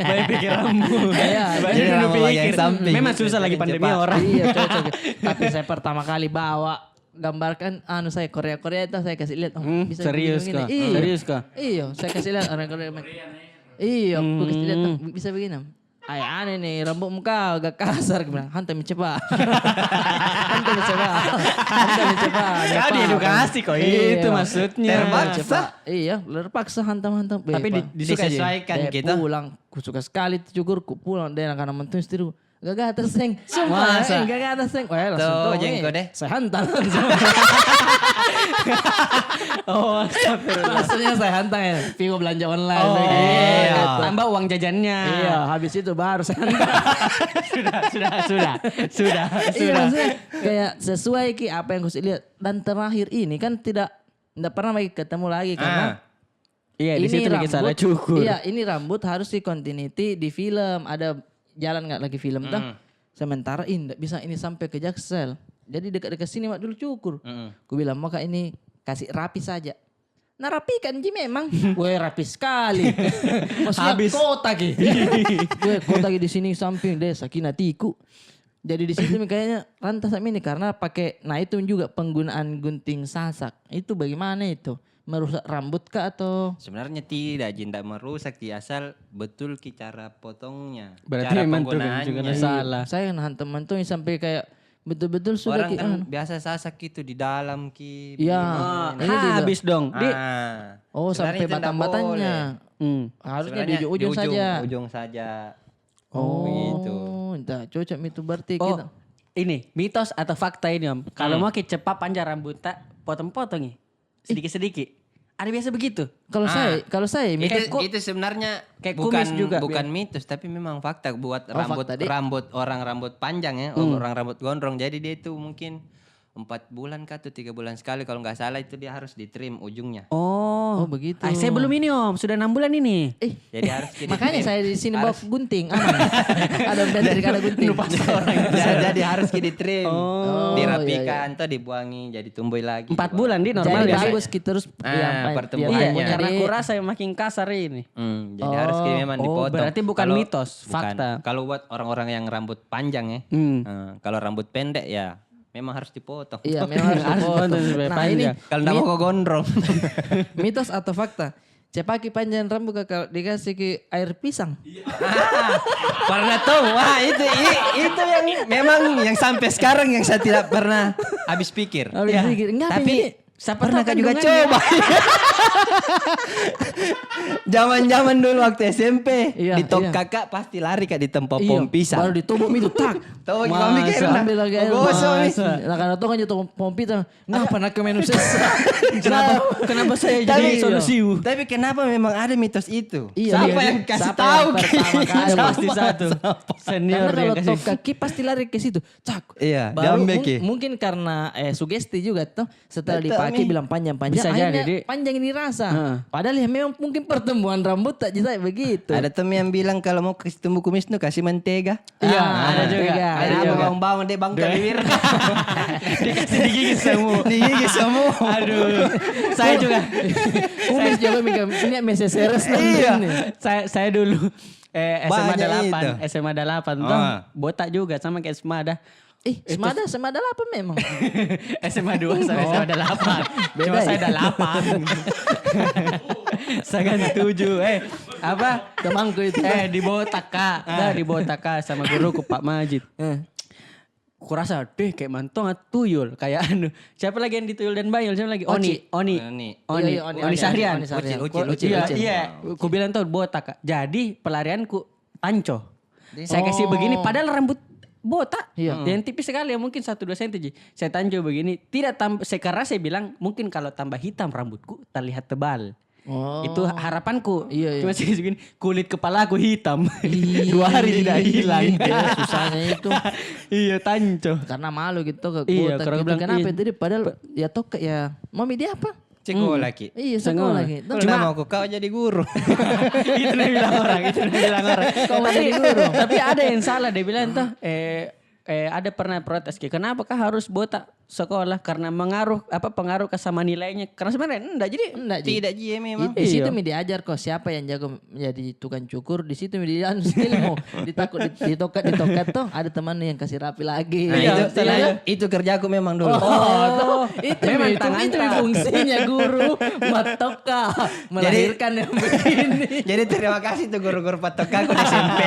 Banyak pikir rambut. Iya. Banyak dulu pikir. Memang susah lagi pandemi orang. Iya, cocok. Tapi saya pertama kali bawa gambarkan anu saya Korea-Korea itu saya kasih lihat, oh, bisa begini. Serius kah? Iya, saya kasih lihat orang Korea. Iya, aku kasih lihat, oh, bisa begini. Ai, aneh nih, rambutmu kau agak kasar, aku bilang, "Hantam cepat." Hantam cepat. Hantam cepat. Kau diedukasi kok, itu maksudnya. Terpaksa. Iya, terpaksa hantam-hantam. Tapi disesuaikan gitu. Pulang, ku suka sekali tuh cukur, ku pulang deh, anak-anak mentung setir. Gagah terseng. Sumpah. Masa? Eh, gagah terseng. Weh, langsung tuh, jengko deh. Saya hantar langsung. Oh, astagfirullah. Maksudnya saya hantar ya. Pigo belanja online. Oh, iya. Tambah uang jajannya. Iya, habis itu baru saya hantar. Sudah, sudah, sudah. Sudah, sudah. Iya, maksudnya kayak sesuai ki apa yang ku lihat. Dan terakhir ini kan tidak, ndak pernah lagi ketemu lagi karena Iya, di situ lagi salah cukur. Iya, ini rambut harus di continuity di film. Ada jalan nggak lagi film toh. Sementara ini ndak bisa ini sampai ke Jaksel. Jadi dekat-dekat sini mak dulu cukur. Ku bilang, "Maka ini kasih rapi saja." Nah, rapikan ji memang. Weh, rapi sekali. Maksudnya kota ki. Weh, kota ki di sini samping deh, sakina tiku. Jadi di situ mi kayaknya rantah sama ini karena pakai, nah, itu juga penggunaan gunting sasak. Itu bagaimana itu? Merusak rambut kah atau? Sebenarnya tidak, Jin, tidak merusak ki, asal betul ki cara potongnya. Berarti cara memang tukang penggunaannya. Saya nahan teman tuh sampai kayak betul-betul sudah orang ki, kan biasa sasak itu di dalam ki. Iya. Habis dong. Oh, sampai batang-batangnya. Harusnya di ujung-ujung saja. Ujung saja. Oh, begitu. Entah, cocok itu berarti. Oh, kita. Ini mitos atau fakta ini, Om. Kalau mau ki cepat panjang rambut, tak potong-potongi sedikit-sedikit. Ada biasa begitu. Kalau saya, kalau saya, itu, itu sebenarnya kayak kumis juga, bukan mitos, tapi memang fakta buat rambut, rambut orang rambut panjang ya, orang rambut gondrong. Jadi dia itu mungkin empat bulan kah atau tiga bulan sekali, kalau nggak salah itu dia harus di-trim ujungnya. Oh, begitu. Saya belum ini, Om, sudah enam bulan ini. Jadi harus ki di-trim. Makanya saya di sini bawa gunting, aman. Ada bateri, ada gunting. Jadi harus ki di-trim, dirapikan, toh dibuangi, jadi tumbuh lagi. Empat bulan di normal. Jadi bagus ki terus pertumbuhannya. Karena kurasa yang makin kasar ini. Jadi harus ki memang dipotong. Berarti bukan mitos, fakta. Kalau buat orang-orang yang rambut panjang ya, kalau rambut pendek ya memang harus dipotong. Iya, memang harus dipotong. Nah, ini kalau ndak mau kau gondrong. Mitos atau fakta? Cepat ki panjang rambut kalau dikasih ki air pisang. Pernah tahu? Wah, itu, itu yang memang yang sampai sekarang yang saya tidak pernah habis pikir. Habis pikir. Tapi pernah kak juga coba? Zaman-zaman dulu waktu S M P, di tok kakak pasti lari kak di tempat pohon pisang. Baru ditobok mi itu, tak. Tobok mi, ambil lagi air. Gosok mi. Nah, karena tong aja tong pompi tong. Ngapa nak ke menu sesa? Kenapa, kenapa saya jadi solusi? Tapi kenapa memang ada mitos itu? Siapa yang kasih tahu? Pasti satu. Senior yang kasih. Karena kalau tok kaki pasti lari ke situ. Cak. Iya, baru mungkin karena, eh, sugesti juga toh. Setelah dipakai bilang panjang-panjang, akhirnya panjang ini rasa. Padahal ya memang mungkin pertumbuhan rambut tak jadi begitu. Ada tuh yang bilang kalau mau kasih tumbuh kumis tuh kasih mentega. Iya, ada juga. Ada juga. Bawang-bawang deh bangka bibir. Dikasih digigit semua. Digigit semua. Aduh. Saya juga. Kumis juga mikir, ini meseseres nanti ini. Saya, saya dulu, eh, S M A delapan, S M A delapan tuh botak juga sama kayak Smada. Ih, Smada, Smada delapan memang. S M A dua sama S M A delapan. Cuma saya delapan. Saya kan tujuh. Eh, apa? Temanku itu. Eh, di botak kak. Dah di botak kak sama guruku Pak Majid. Kurasa deh kayak mantong tuyul, kayak anu. Siapa lagi yang dituyul dan bayul? Siapa lagi? Oni, Oni. Oni Sahrian. Ucil, Ucil, Ucil. Iya. Ku bilang tuh botak kak. Jadi pelarianku tanco. Saya kasih begini, padahal rambut botak. Iya. Yang tipis sekali, ya, mungkin satu dua senti ji. Saya tanco begini, tidak tam-, sekarang saya bilang, mungkin kalau tambah hitam rambutku, terlihat tebal. Itu harapanku. Iya, iya. Cuma saya kasih begini, kulit kepalaku hitam. Dua hari tidak hilang. Iya, susahnya itu. Iya, tanco. Karena malu gitu, ke botak gitu. Kenapa itu dia? Padahal ya toh, ya, mami dia apa? Sekolah ki. Iya, sekolah ki. Cuma mau kau jadi guru. Itu dia bilang orang, itu dia bilang orang. Kau mau jadi guru. Tapi ada yang salah, dia bilang tuh, eh, eh, ada pernah protes ki, kenapa kah harus botak sekolah? Karena mengaruh, apa, pengaruh ke sama nilainya. Karena sebenarnya enggak, jadi tidak ji memang. Di situ mi diajar kok siapa yang jago jadi tukang cukur, di situ mi dia anu skill mo. Ditakut, di-, ditokat, ditokat tuh, ada teman yang kasih rapi lagi. Nah, itu kerjaku memang dulu. Oh, itu memang itu fungsinya guru. Matoka melahirkan yang begini. Jadi terima kasih tuh guru-guru patokaku di S M P.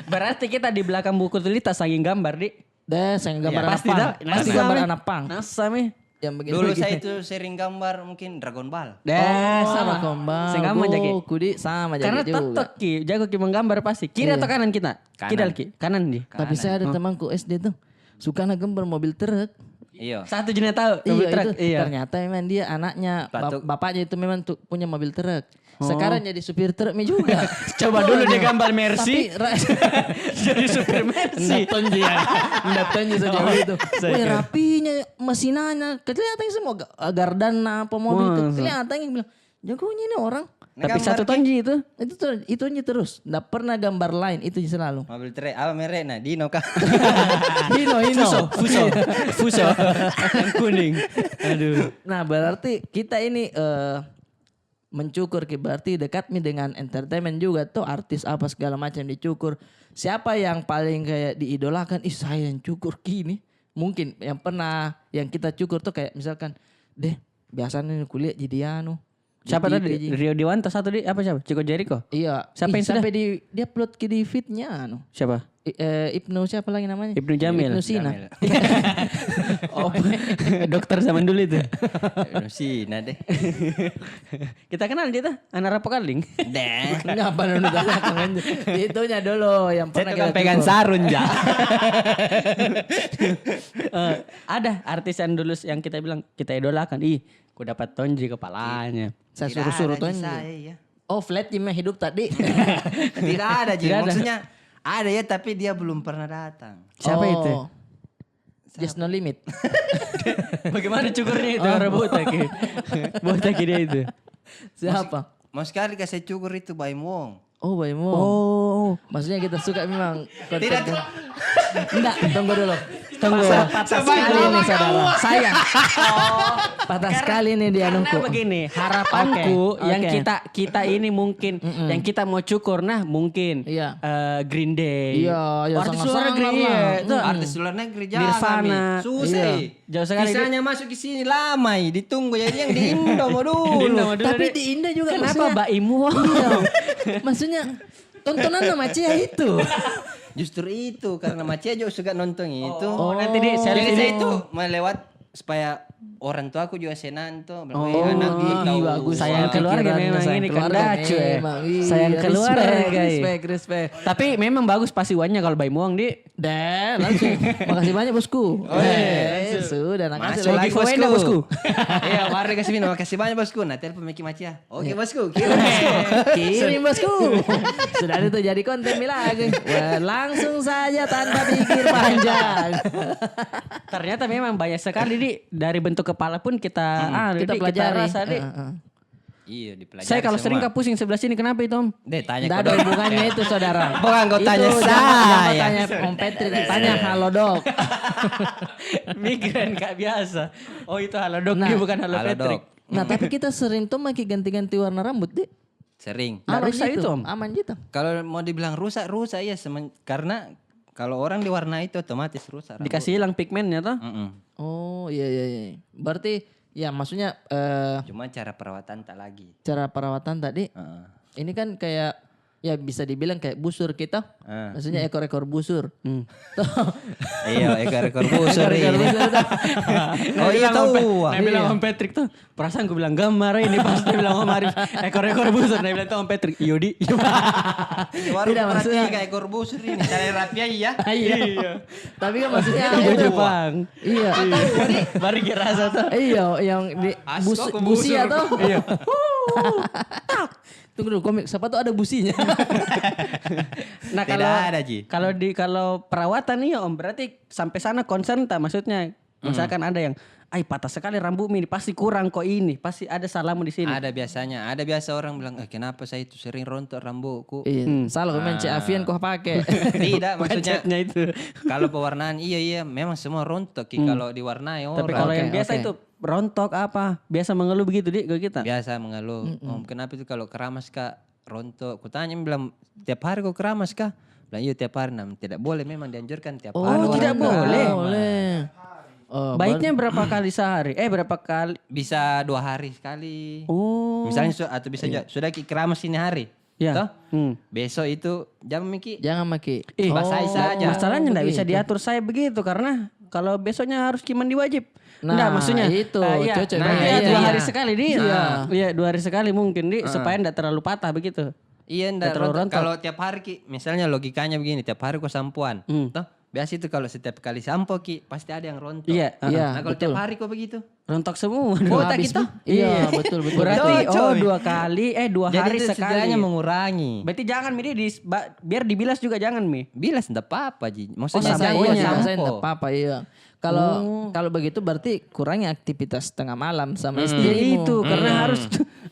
Berarti kita di belakang buku tulis tak sanging gambar, di. Deh, sanging gambar anak pang. Pasti gambar anak pang. Nasa mi. Yang begini. Dulu saya itu sering gambar mungkin Dragon Ball. Dah, sama. Dragon Ball, sama aja ki. Goku, di, sama aja ki juga. Karena TikTok ki, jago ki menggambar pasti. Kiri atau kanan kita? Kanan. Kidal ki, kanan di. Tapi saya ada temanku S D tuh, suka na gambar mobil truk. Iya. Satu jenis tahu, mobil truk. Iya. Ternyata memang dia anaknya, bapaknya itu memang tuh punya mobil truk. Sekarang jadi supir truk mi juga. Coba dulu dia gambar Mercy. Jadi supir Mercy. Ndak tonji ya. Ndak tonji sejauh itu. Wih, rapinya mesinanya. Kelihatan semua gardana apa mobil itu. Kelihatan, bilang, jagonya ini orang. Tapi satu tonji itu. Itu tuh, itu tonji terus. Ndak pernah gambar lain, itu selalu. Mobil truk, apa mereknya? Dino kah? Dino, Dino. Fuso, Fuso. Fuso. Yang kuning. Aduh. Nah, berarti kita ini, eh, mencukur ki, berarti dekat mi dengan entertainment juga tuh, artis apa segala macam dicukur. Siapa yang paling kayak diidolakan? Ih, saya yang cukur ki ini. Mungkin yang pernah yang kita cukur tuh kayak misalkan, deh, biasanya kulihat jadi anu. Siapa tadi? Rio Dewanto satu di, apa siapa? Chico Jericho? Iya. Siapa yang sudah? Sampai di, dia upload ki di feednya anu. Siapa? Ibnu siapa lagi namanya? Ibnu Jamil. Ibnu Sina. Dokter zaman dulu itu. Ibnu Sina deh. Kita kenal dia tuh, anak Rapokaling. Deh. Ngapa dulu? Itunya dulu yang pernah kita pegang sarung ja. Eh, ada artis yang dulu yang kita bilang kita idolakan. Ih, ku dapat tonji kepalanya. Saya suruh-suruh tonji. Oh, flat ji mah hidup tadi. Tidak ada ji. Maksudnya ada ya, tapi dia belum pernah datang. Siapa itu? Just No Limit. Bagaimana cukurnya itu? Orang botak ya. Botak ya dia itu. Siapa? Mau sekali kasih cukur itu Baim Wong. Oh, Baim Wong. Oh. Maksudnya kita suka memang. Tidak. Enggak, tunggu dulu. Tunggu. Patah sekali ini, saudara. Saya. Patah sekali ini dia nunggu. Karena begini, harapanku yang kita, kita ini mungkin, yang kita mau cukur, nah, mungkin, eh, Green Day. Iya, iya, artis luar negeri, iya. Artis luar negeri, jangan. Nirvana. Susah. Jauh sekali. Bisanya masuk ke sini, lama ditunggu. Jadi yang di Indo mau dulu. Tapi di Indo juga kenapa Baim Wong? Iya. Maksudnya, tontonan nama Cia itu. Justru itu, karena Macia juga suka nonton itu. Oh, nanti di, jadi saya itu melewat supaya orang tuaku juga senang tuh. Oh, anakku tahu. Sayang keluarga memang ini, keluarga Kandacu, eh. Sayang keluarga. Respect, respect. Tapi memang bagus pasti uangnya kalau Baim Wong, di. Deh, langsung. Makasih banyak, bosku. Oh, iya. Sudah, makasih lagi, bosku. Iya, mari kasih minum. Makasih banyak, bosku. Nah, telepon Meki Macia. Oke, bosku. Kirim, bosku. Kirim, bosku. Sudah itu jadi konten mi lagi. Wah, langsung saja tanpa pikir panjang. Ternyata memang banyak sekali, di, dari bentuk kepala pun kita, ah, kita pelajari. Rasa, di. Iya, dipelajari. Saya kalau sering kak pusing sebelah sini, kenapa itu, Om? Deh, tanya. Nggak ada hubungannya itu, saudara. Bukan kau tanya saya. Tanya Om Patrick, tanya Halodoc. Migrain kak biasa. Oh, itu Halodoc, dia bukan Halo Patrick. Nah, tapi kita sering tuh maki ganti-ganti warna rambut, di. Sering. Nggak rusak itu, Om? Aman gitu. Kalau mau dibilang rusak, rusak ya, karena kalau orang diwarnai itu otomatis rusak rambut. Dikasih hilang pigmennya, toh? Oh, iya, iya, iya. Berarti, ya, maksudnya, eh, cuma cara perawatan tak lagi. Cara perawatan tadi, ini kan kayak, ya, bisa dibilang kayak busur kita. Maksudnya ekor-ekor busur. Iya, ekor-ekor busur ini. Oh, iya, tahu. Yang bilang Om Patrick tuh, perasaan ku bilang gambar ini, pas dia bilang Om Arif, ekor-ekor busur, dia bilang tuh Om Patrick, iyo, di. Tidak, maksudnya kayak ekor busur ini, cara rapi aja ya. Iya. Tapi kan maksudnya Jepang. Iya. Baru kira rasa tuh. Iya, yang di busi atau? Iya. Tunggu dulu, komik siapa tuh ada businya? Nah, kalau di, kalau perawatan, iya, Om, berarti sampai sana concern tak, maksudnya? Misalkan ada yang, ai, patah sekali rambutmu ini, pasti kurang kok ini, pasti ada salahmu di sini. Ada biasanya, ada biasa orang bilang, eh, kenapa saya itu sering rontok rambutku? Salah kau main, Cik Afian kau pakai. Tidak, maksudnya itu. Kalau pewarnaan, iya, iya, memang semua rontok ki kalau diwarnai orang. Tapi kalau yang biasa itu rontok apa? Biasa mengeluh begitu, di, kalau kita? Biasa mengeluh. Om, kenapa itu kalau keramas kak rontok? Kutanya, bilang, tiap hari kau keramas kah? Bilang, iya, tiap hari. Nah, tidak boleh, memang dianjurkan tiap hari. Oh, tidak boleh. Baiknya berapa kali sehari? Eh, berapa kali? Bisa dua hari sekali. Oh. Misalnya, atau bisa juga, sudah ki keramas ini hari. Ya. Toh? Besok itu jangan maki. Jangan maki. Ih, basah saja. Masalahnya nggak bisa diatur saya begitu karena Kalau besoknya harus ki mandi wajib. Nah, maksudnya, itu, ah, iya. Cocok. Nah, iya, dua hari sekali, di. Iya. Iya, dua hari sekali mungkin, di, supaya ndak terlalu patah begitu. Iya, ndak terlalu rontok. Kalau tiap hari ki, misalnya logikanya begini, tiap hari ko sampoan, toh? Biasa itu kalau setiap kali sampo ki, pasti ada yang rontok. Iya, heeh. Nah, kalau tiap hari ko begitu? Rontok semua. Botak gitu? Iya, betul, betul. Berarti, oh, dua kali, eh, dua hari sekali. Jadi itu setidaknya mengurangi. Berarti jangan mi, di, di, biar dibilas juga jangan mi. Bilas ndak apa-apa ji. Maksudnya sampo, sampo. Ndak apa-apa, iya. Kalau, kalau begitu berarti kurangi aktivitas tengah malam sama istrimu. Iya, itu, karena harus,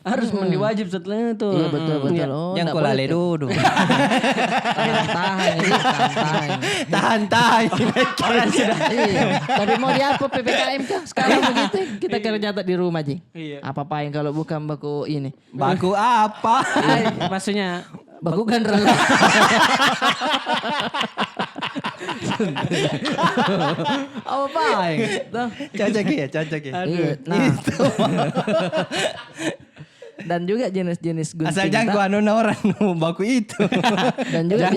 harus mandi wajib setelah itu. Iya, betul, betul. Oh, jangan ko lale duduk. Tahan, tahan, tahan. Tahan, tahan. Orang sudah. Iya. Tapi mau diapa P P K M kah? Sekarang begitu, kita kerja tak di rumah ji. Iya. Apa-apain kalau bukan baku ini. Baku apa? Ai, maksudnya baku kan rela. Apa-apain. Cocok ya, cocok ya. Aduh. Iya, nah. Dan juga jenis-jenis gunting. Asal jangan ko anu orang baku itu. Dan juga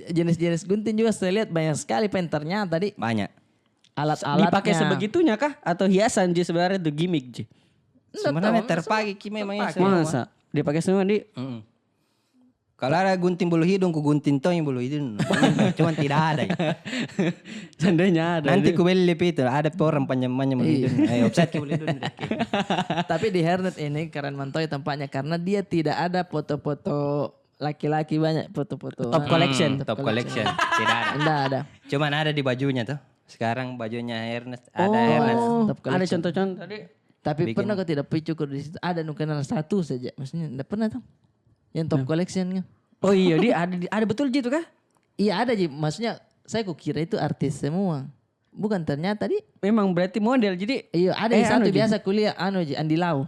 jenis-jenis gunting juga saya lihat banyak sekali, Pen, ternyata, di. Banyak. Alat-alatnya. Dipakai sebegitunya kah? Atau hiasan ji sebenarnya, itu gimmick ji? Sebenarnya terpakai ki memang ya semua. Masa? Dipakai semua, di? Kalau ada gunting bulu hidung, ku gunting tong bulu hidung. Cuman tidak ada. Seandainya ada. Nanti ku beli pi itu, ada pe orang panjang-panjang bulu hidung. Eh, offset ki bulu hidung. Tapi di Hernet ini keren mantoi tampaknya karena dia tidak ada foto-foto laki-laki banyak, foto-foto. Top collection. Top collection. Tidak ada. Tidak ada. Cuman ada di bajunya tuh. Sekarang bajunya Hernet, ada Hernet. Top collection. Ada contoh-contoh tadi. Tapi pernah kau tidak pergi cukur di situ? Ada nu kenal satu saja. Maksudnya, ndak pernah tuh. Yang top collection kan? Oh iya, di ada, ada betul ji itu kah? Iya, ada ji. Maksudnya, saya kukira itu artis semua. Bukan, ternyata, di. Memang berarti model, jadi. Iya, ada satu biasa kuliah, anu ji, Andi Lau.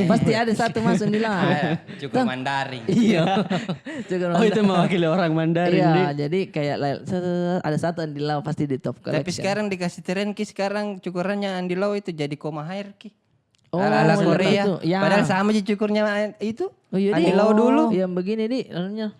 Pasti ada satu masuk Andi Lau. Cukur Mandarin. Iya. Oh, itu mewakili orang Mandarin, di. Iya, jadi kayak ada satu Andi Lau pasti di top collection. Tapi sekarang dikasih tren ki, sekarang cukurannya Andi Lau itu jadi koma hair ki. Oh, ala-ala Korea. Padahal sama ji cukurnya itu. Oh, iya, di. Andi Lau dulu. Yang begini, di, anunya.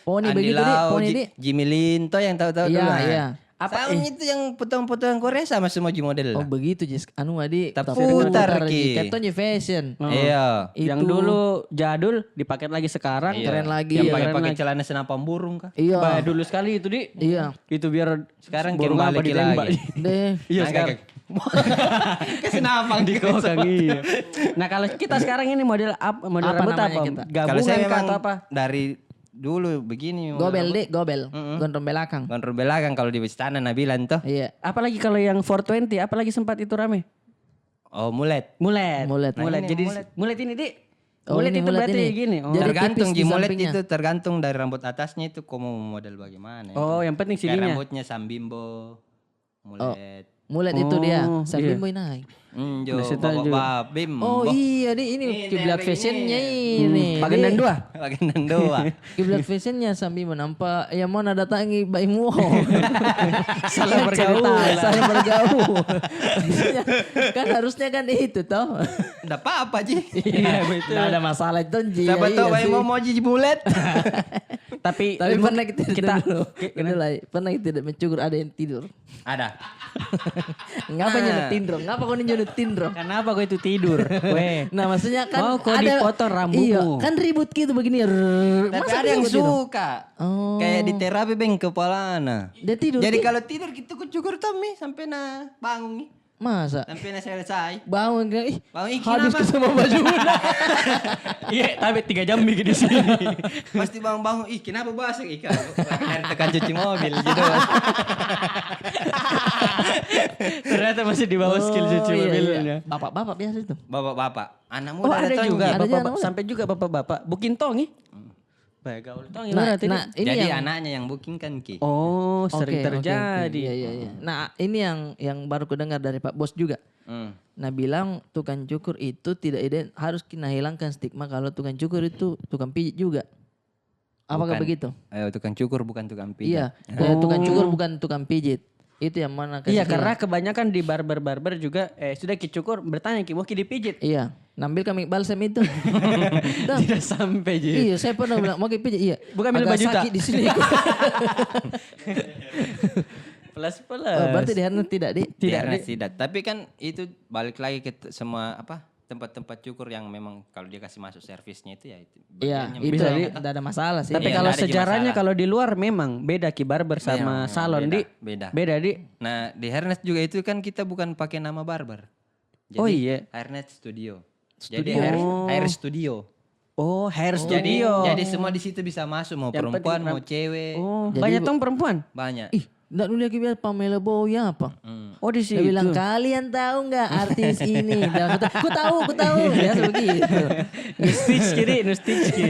Poni begitu, di. Poni, di. Jimmy Lin, toh, yang tahu-tahu dulu. Iya, iya. Sama itu yang potongan-potongan Korea sama semua ji model. Oh, begitu ji. Anu, di. Taputar ki. Kayak Tony Fashion. Iya. Yang dulu jadul dipakai lagi sekarang. Keren lagi. Yang pakai-pakai celana senapan burung kah? Iya. Bah, dulu sekali itu, di. Iya. Itu biar sekarang kembali lagi. Deh. Iya, sekarang. Kesenapang dikokang, iya. Nah, kalau kita sekarang ini model apa, model rambut apa? Gabungan kah atau apa? Dari dulu begini. Gobel, di, gobel. Gondrong belakang. Gondrong belakang kalau di istana na bilang toh. Iya. Apalagi kalau yang four twenty, apalagi sempat itu rame. Oh, mullet. Mullet. Mullet. Jadi mullet ini, di. Mullet itu berarti gini. Tergantung ji, mullet itu tergantung dari rambut atasnya itu ko mau model bagaimana. Oh, yang penting sininya. Kayak rambutnya Sam Bimbo. Mullet. Mullet itu dia. Sam Bimbo ini. Hmm, jo, bapak-bapak Bimbo. Oh iya, di, ini kiblat fashionnya ini. Pakai dan dua. Pakai dan dua. Kiblat fashionnya Sam Bimbo nampak yang mana datangi baik muo. Salah bergaul. Salah bergaul. Kan harusnya kan itu toh. Ndak apa-apa ji. Iya, betul. Ndak ada masalah itu ji. Siapa tahu baik mau mau ji mullet. Tapi pernah kita, kita, pernah kita tidak mencukur, ada yang tidur. Ada. Ngapa nyuruh tindro? Ngapa kau nyuruh tindro? Kenapa kau itu tidur? Weh. Nah, maksudnya kan mau kau dipotong rambutmu. Iya, kan ribut gitu begini. Tapi ada yang suka. Oh. Kayak di terapi beng kepalana. Dia tidur. Jadi kalau tidur gitu ku cukur Tommy sampai na bangun. Masa? Sampai na selesai. Bangun kan, ih, bangun, ih, habis kenapa? Ke semua baju. Iya, tapi tiga jam bikin di sini. Pasti bangun-bangun, ih, kenapa basah? Ih, kan, air tekan cuci mobil gitu. Ternyata masih di bawah skill cuci mobilnya. Bapak-bapak biasa itu. Bapak-bapak. Anak muda ada juga. Ada juga anak muda. Sampai juga bapak-bapak. Bukin tongi. Baik gaul tong. Nah, ini jadi yang anaknya yang booking kan ki. Oh, sering terjadi. Iya, iya, iya. Nah, ini yang, yang baru ku dengar dari Pak Bos juga. Nah, bilang tukang cukur itu tidak iden-, harus kita hilangkan stigma kalau tukang cukur itu tukang pijit juga. Apakah begitu? Eh, tukang cukur bukan tukang pijit. Iya, eh, tukang cukur bukan tukang pijit. Itu yang mana? Iya, karena kebanyakan di barber-barber juga, eh, sudah ki cukur, bertanya ki, "Mau ki dipijit?" Iya. Nambil kami balsam itu. Tidak sampai ji. Iya, saya pernah bilang, "Mau ki pijit?" Iya. Bukan ambil baju tak? Agak sakit di sini. Plus, plus. Oh, berarti di Hernet tidak, Di? Di Hernet tidak. Tapi kan itu balik lagi ke semua apa, tempat-tempat cukur yang memang kalau dia kasih masuk servisnya itu, ya itu. Iya, itu tidak ada masalah sih. Tapi kalau sejarahnya, kalau di luar memang beda ki barber sama salon, Di. Beda. Beda, Di. Nah, di Hernet juga itu kan kita bukan pakai nama barber. Oh, iya. Hairnet Studio. Jadi hair studio. Oh, hair studio. Jadi semua di situ bisa masuk, mau perempuan, mau cewek. Oh, banyak tong perempuan? Banyak. Ih, ndak dulu lagi biasa Pamela Bowie apa? Oh, di situ. Dia bilang, "Kalian tahu nggak artis ini?" Bilang, "Ku tahu, ku tahu." Biasa begitu. Nu stitch ki, Di, nu stitch ki.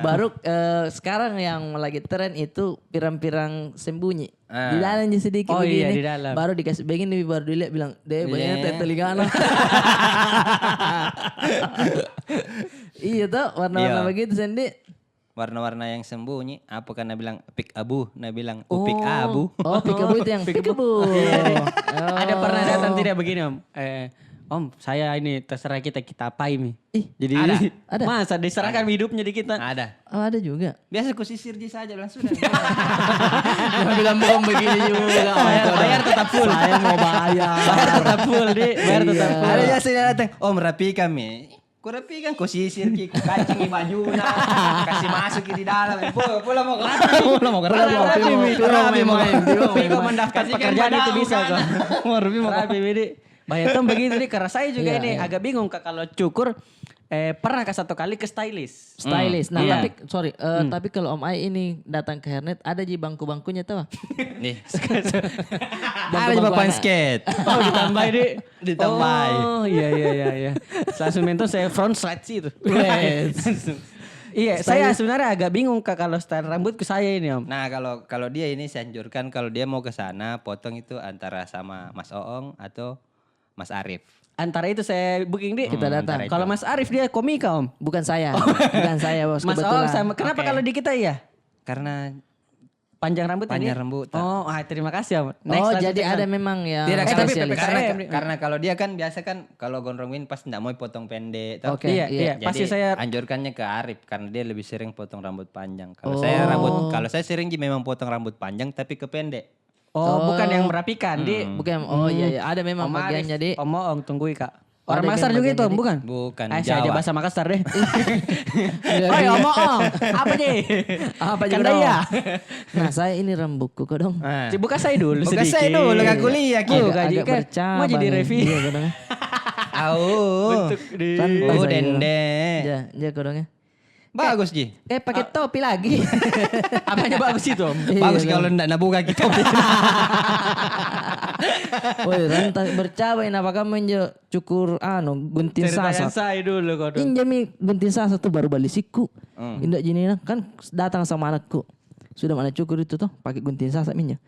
Baru, eh, sekarang yang lagi tren itu pirang-pirang sembunyi. Di dalam ji sedikit begini. Baru dikasih begini, baru dilihat, bilang, "Deh, banyak teh telingana." Iya toh, warna-warna begitu, Sendi. Warna-warna yang sembunyi, apa kan na bilang, pik abu, na bilang, "Upik abu." Oh, pik abu itu yang pik abu. Ada pernah datang tidak begini, Om? Eh, "Om, saya ini terserah kita, kita apai mi." Ih, jadi ada. Masa diserahkan hidupnya di kita? Ada. Oh, ada juga. Biasa ku sisir ji saja, bilang, "Sudah." Dia bilang, "Bukan begini juga." Bayar, bayar tetap full. Saya mau bayar. Bayar tetap full, Di. Bayar tetap full. Ada biasa dia datang, "Om, rapikan mi." Ku rapikan, ku sisir ki, ku kancing ki bajuna, kasih masuk ki di dalam. Pulang, pulang mau ke rapi. Pulang mau ke rapi. Rapi mau main. Pi kau mendaftar pekerjaan itu bisa kau. Mau rapi mau. Rapi mi, Di. Bahaya tong begitu, Di, karena saya juga ini agak bingung, Kak, kalau cukur, eh, pernah ka satu kali ke stylist. Stylist. Nah, tapi, sorry, eh, tapi kalau Om Ai ini datang ke Hernet, ada ji bangku-bangkunya, tahu? Nih. Ada ji bangku-bangku anak. Ada ji bangku basket. Oh, ditambahi, Di. Ditambahi. Oh, iya, iya, iya, iya. Langsung mentor saya front slide sih itu. Langsung. Iya, saya sebenarnya agak bingung, Kak, kalau style rambutku saya ini, Om. Nah, kalau, kalau dia ini saya anjurkan, kalau dia mau ke sana, potong itu antara sama Mas Oong atau Mas Arif. Antara itu saya booking, Di. Kita datang. Kalau Mas Arif dia komika, Om. Bukan saya. Bukan saya, Bos. Mas Oong sama. Kenapa kalau di kita iya? Karena panjang rambut, Di? Panjang rambut. Oh, ah, terima kasih, Om. Next, oh, jadi ada memang yang spesialis. Tidak, karena, karena kalau dia kan biasa kan kalau gondrong ini pasti ndak mau potong pendek, toh. Oke, iya, iya. Pasti saya anjurkannya ke Arif karena dia lebih sering potong rambut panjang. Kalau saya rambut, kalau saya sering ji memang potong rambut panjang tapi ke pendek. Oh, bukan yang merapikan, Di. Bukan, oh, iya, iya. Ada memang bagiannya, Di. Om Oong, tunggui, Kak. Orang Makassar juga itu, bukan? Bukan, Jawa. Bahasa Makassar deh. Oi, Om Oong, apa ji? Apa ji, Kandaya? Nah, saya ini rambutku, kodong. Buka saya dulu sedikit. Buka saya dulu, Kak, kuliah ki. Agak bercabang. Mau jadi review. Iya, kodong. Au. Bentuk di. Santai saja, kodong. Dende. Ya, ya, kodong, ya. Bagus ji. Eh, pakai topi lagi. Apanya bagus itu, Om? Bagus kalau ndak nabuka kita. Woi, rantang bercabai, napa kamu injo cukur, anu, gunting sasa? Cerita yang saya dulu, kodong. Injo mi gunting sasa tu baru bali sikku. Indak ji ni nah. Kan datang sama anakku. Sudah mana cukur itu toh, pakai gunting sasa mi injo.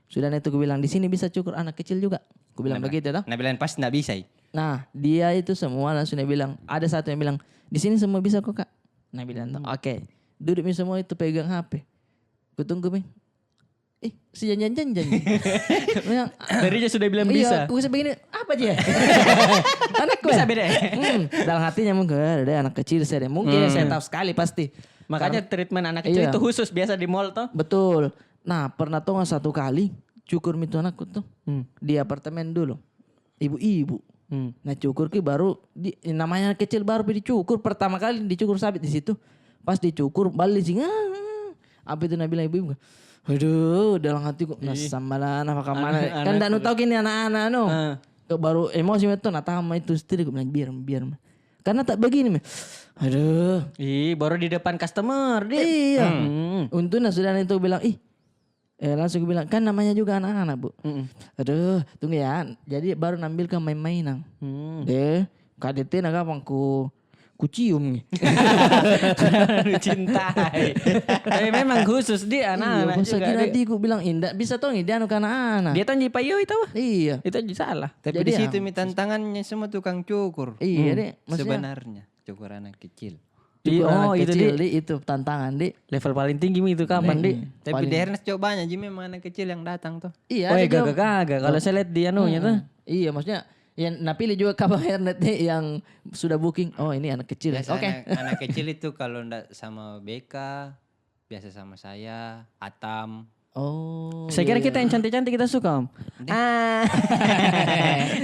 Sudah na itu kubilang, "Di sini bisa cukur anak kecil juga." Kubilang begitu toh. Nah, bilang pas ndak bisa i. Nah, dia itu semua langsung dia bilang, ada satu yang bilang, "Di sini semua bisa kok, Kak." Nah, bilang, "Oke." Duduk mi semua itu pegang H P. Kutunggu mi. Eh, si janjian-janjian. Dari dia sudah bilang bisa. Iya, aku bisa begini, apa ji? Anakku. Bisa beda. Hmm, dalam hatinya mungkin, "Eh, dia anak kecil saya deh." Mungkin saya tahu sekali pasti. Makanya treatment anak kecil itu khusus biasa di mall toh. Betul. Nah, pernah tong satu kali cukur mi itu anakku toh. Di apartemen dulu. Ibu-ibu. Nah, cukur ki baru di, namanya anak kecil baru pi dicukur, pertama kali dicukur sabit di situ. Pas dicukur, bali sih, "Ah, ah." Apa itu na bilang ibu-ibu? Aduh, dalam hatiku, "Nah, sambalan apa kamana?" Kan ndak nu tahu kini anak-anak, no. Ke baru emosi mi itu, na tahan mi itu setir, ku bilang, "Biar, biar." Karena tak begini mi. Aduh. Ih, baru di depan customer, Di. Iya. Untungnya sudah itu bilang, "Ih." Eh, langsung ku bilang, "Kan namanya juga anak-anak, Bu." Aduh, tunggu ya. Jadi baru naambilkan main-mainan. Deh, K D T na kapang ku, ku cium ni. Cintai. Tapi memang khusus di anak-anak juga, Di. Nanti ku bilang, "Indak bisa tong, dia anu ke anak-anak." Dia tong ji payoi tau. Iya. Itu ji salah. Tapi di situ mi tantangannya semua tukang cukur. Iya, Dek. Maksudnya sebenarnya cukur anak kecil. Cukur anak kecil, Di, itu tantangan, Di. Level paling tinggi mi itu kapan, Di? Tapi di Hernet juga banyak ji memang anak kecil yang datang tuh. Iya, ada juga. Gaga-gaga. Kalau saya lihat di anunya tuh. Iya, maksudnya, ya, napilih juga kapan Hernet nih yang sudah booking. Oh, ini anak kecil. Biasa anak, anak kecil itu kalau ndak sama B K, biasa sama saya, Atam. Oh, saya kira kita yang cantik-cantik kita suka, Om. Ah.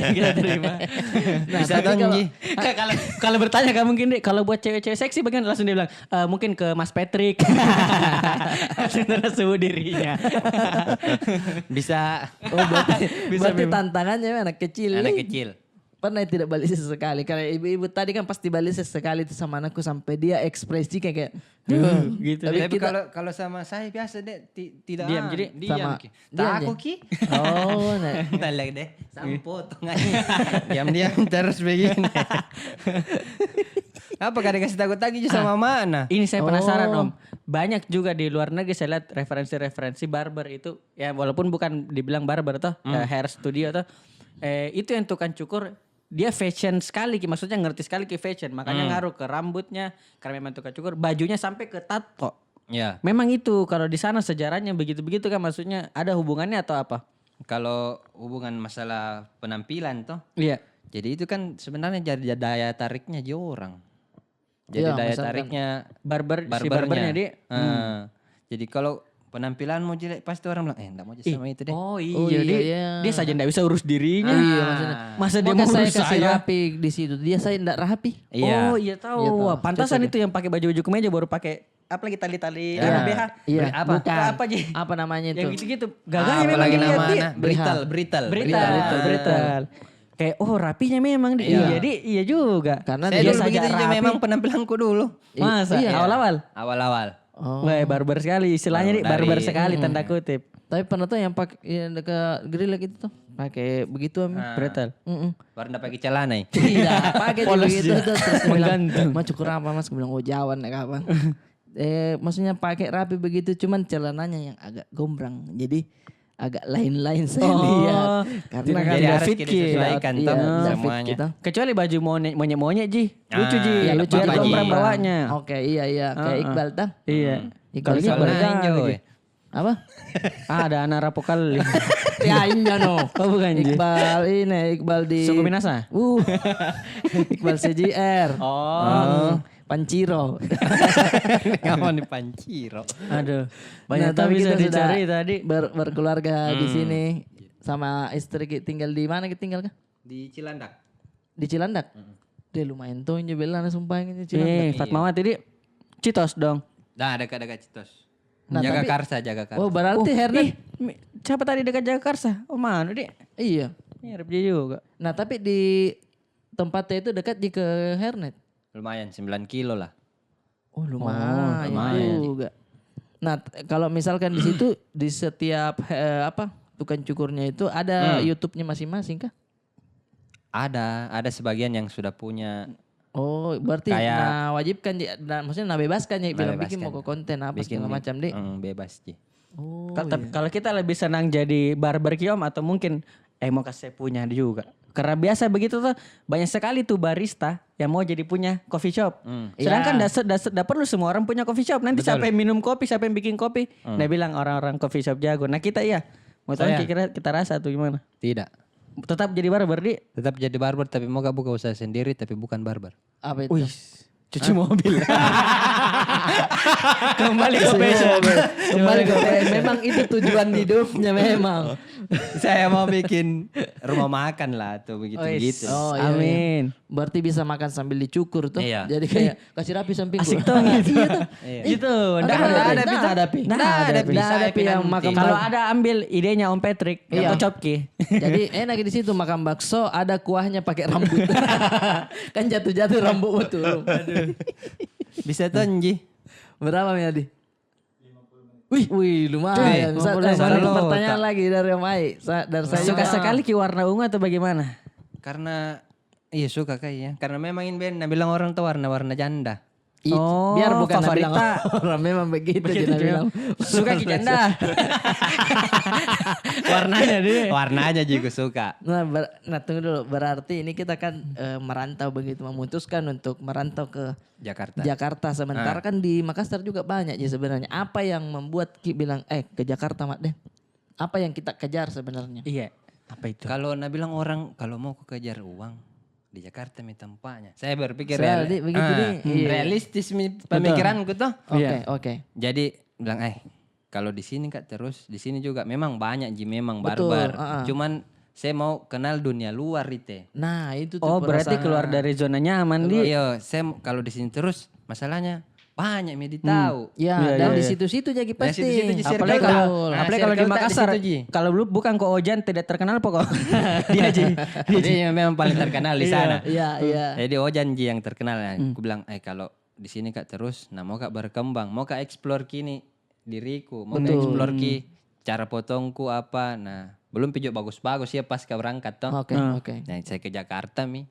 Kita terima. Nah, bisa tapi dong, kalau Ji. Kalau, kalau bertanya kamu gini, kalau buat cewek-cewek seksi bagaimana? Langsung dia bilang, "Eh, mungkin ke Mas Patrick." Langsung dia sebut dirinya. Bisa. Oh, berarti, bisa berarti memang. Tantangannya anak kecil. Anak kecil. Pernah tidak balik sesekali? Karena ibu-ibu tadi kan pasti balik sesekali itu sama anakku sampai dia ekspresi kayak, kayak, "Huh," gitu. Tapi deh. Tapi kita kalau, kalau sama saya biasa deh, ti-, tidak, diam, ah, jadi diam sama ki. Diam, tak aku ki. Oh, nah. Entah lagi deh. Sama potong aja. Diam-diam terus begini. Apa kada kasih takut lagi sama mana? Ini saya penasaran, Om. Banyak juga di luar negeri saya lihat referensi-referensi barber itu, ya, walaupun bukan dibilang barber toh, eh, hair studio toh. Eh, itu yang tukang cukur, dia fashion sekali ki, maksudnya ngerti sekali ki fashion, makanya ngaruh ke rambutnya, karena memang tukang cukur, bajunya sampai ke tato. Ya. Memang itu, kalau di sana sejarahnya begitu-begitu kan, maksudnya ada hubungannya atau apa? Kalau hubungan masalah penampilan toh. Iya. Jadi itu kan sebenarnya jadi daya tariknya ji orang. Jadi daya tariknya barber, si barbernya, di. Jadi kalau penampilanmu jelek, pasti orang bilang, "Eh, ndak mau sama itu deh." Oh, iya, dia saja ndak bisa urus dirinya. Iya, maksudnya. Masa dia mau urus saya? Rapi di situ, dia saya ndak rapi. Iya. Oh, iya, tahu. Wah, pantasan itu yang pakai baju-baju kemeja baru pakai, apalagi tali-tali, B H. Iya. Apa? Bukan. Apa, Ji? Apa namanya itu? Yang gitu-gitu. Gagah memang dilihat, namanya? Britel, britel. Britel, britel. Kayak, "Oh, rapinya memang di." Iya. Jadi, iya juga. Karena saya dulu begitu juga, memang penampilanku dulu. Masa? Iya. Awal-awal? Awal-awal. Oh. Weh, barbar sekali istilahnya, barbar sekali, tanda kutip. Tapi pernah tuh yang pakai, yang dekat grill gitu tuh, pakai begitu, Am. Britel. Baru ndak pakai celana, ya? Tidak, pakai begitu tuh, terus bilang, "Mas, cukur apa, Mas?" Aku bilang, "Oh, Jawa, ndak apa." Eh, maksudnya pakai rapi begitu, cuman celananya yang agak gombrang. Jadi, agak lain-lain saya lihat. Karena kan jadi harus kita sesuaikan, iya, toh, semuanya. Kecuali baju monyet-monyet, Ji. Lucu, Ji. Ya, lucu. Biar gombrang bawahnya. Oke, iya, iya. Kayak Iqbal, toh? Iya. Iqbal. Kalau Iqbal lain, Joy. Apa? Ada anak rapo kali. Ya, injo no. Oh, bukan, Ji. Iqbal ini, Iqbal di Suku Minasa? Uh. Iqbal C J R. Oh. Panciro. Kamu di Panciro. Aduh, banyak tapi kita sudah berkeluarga di sini. Sama istri kita tinggal di mana, kita tinggal kah? Di Cilandak. Di Cilandak? Dia lumayan tong je bela na sumpah ini Cilandak. Eh, Fatmawati di Citos dong. Nah, dekat-dekat Citos. Nah, Jagakarsa, Jagakarsa. Oh, berarti Hernet. Siapa tadi dekat Jagakarsa? Oh, mana, di? Iya. Mirip dia juga. Nah, tapi di tempatnya itu dekat di ke Hernet. Lumayan, sembilan kilo lah. Oh, lumayan juga. Nah, kalau misalkan di situ, di setiap, eh, apa, tukang cukurnya itu ada YouTube-nya masing-masing kah? Ada, ada sebagian yang sudah punya. Oh, berarti nah, wajibkan ji, nah, maksudnya nah bebaskan ji, bilang bikin mau ke konten apa segala macam, di. Bebas ji. Oh, kalau kita lebih senang jadi barber ki, Om, atau mungkin, eh, mau kasih punya juga. Karena biasa begitu tuh, banyak sekali tuh barista yang mau jadi punya coffee shop. Sedangkan dah perlu semua orang punya coffee shop. Nanti siapa yang minum kopi, siapa yang bikin kopi, nah, bilang orang-orang coffee shop jago. Nah, kita iya. Mau tahu kira-kira kita rasa tuh gimana? Tidak. Tetap jadi barber, di? Tetap jadi barber, tapi mau gak buka usaha sendiri, tapi bukan barber. Apa itu? Wih, cuci mobil. Kembali ke passion. Kembali ke passion. Memang itu tujuan hidupnya memang. Saya mau bikin rumah makan lah, tuh, begitu-begitu. Oh, iya, iya. Amin. Berarti bisa makan sambil dicukur tuh. Iya. Jadi kayak, "Kasih rapi sampingku." Asik tuh, gitu. Iya tuh. Iya. Gitu. Ndak ada pi, ndak ada pi. Ndak ada pi yang makan. Kalau ada, ambil idenya Om Patrick. Iya. Kocok ki. Jadi enak di situ makan bakso, ada kuahnya pakai rambut. Kan jatuh-jatuh rambut betul. Aduh. Bisa tuh, Ji. Berapa, Miadi? Wih, wih, lumayan. Satu pertanyaan lagi dari Om Ai. Dari saya. Suka sekali ki warna ungu atau bagaimana? Karena, iya, suka kayaknya. Karena memang ini band, nah, bilang orang tuh warna-warna janda. Oh, biar bukan bilang orang, memang begitu ji na bilang. Suka ki janda. Warnanya, di. Warnanya juga suka. Nah, tunggu dulu. Berarti ini kita kan, eh, merantau begitu, memutuskan untuk merantau ke Jakarta. Jakarta. Sementara kan di Makassar juga banyak ji sebenarnya. Apa yang membuat ki bilang, "Eh, ke Jakarta mat deh"? Apa yang kita kejar sebenarnya? Iya. Apa itu? Kalau na bilang orang, kalau mau ku kejar uang, di Jakarta mi tempatnya. Saya berpikir realistis mi pemikiranku tuh. Oke, oke. Jadi bilang, "Eh, kalau di sini, Kak, terus, di sini juga memang banyak ji memang barbar. Cuman saya mau kenal dunia luar ite. Nah, itu tuh. Oh, berarti keluar dari zona nyaman, di. Iya, saya kalau di sini terus, masalahnya banyak mi ditahu. Ya, dan di situ-situ jadi pasti. Apalagi kalau, apalagi kalau di Makassar, kalau lu bukan ko Ojan, tidak terkenal pokok. Dia ji. Dia memang paling terkenal di sana. Iya, iya. Jadi Ojan ji yang terkenal. Aku bilang, "Eh, kalau di sini, Kak, terus, nah, mau, Kak, berkembang, mau, Kak, explore kini diriku, mau, Kak, explore ki cara potongku apa." Nah, belum pijo bagus-bagus ya pas, Kak, berangkat toh. Oke, oke. Nah, saya ke Jakarta mi.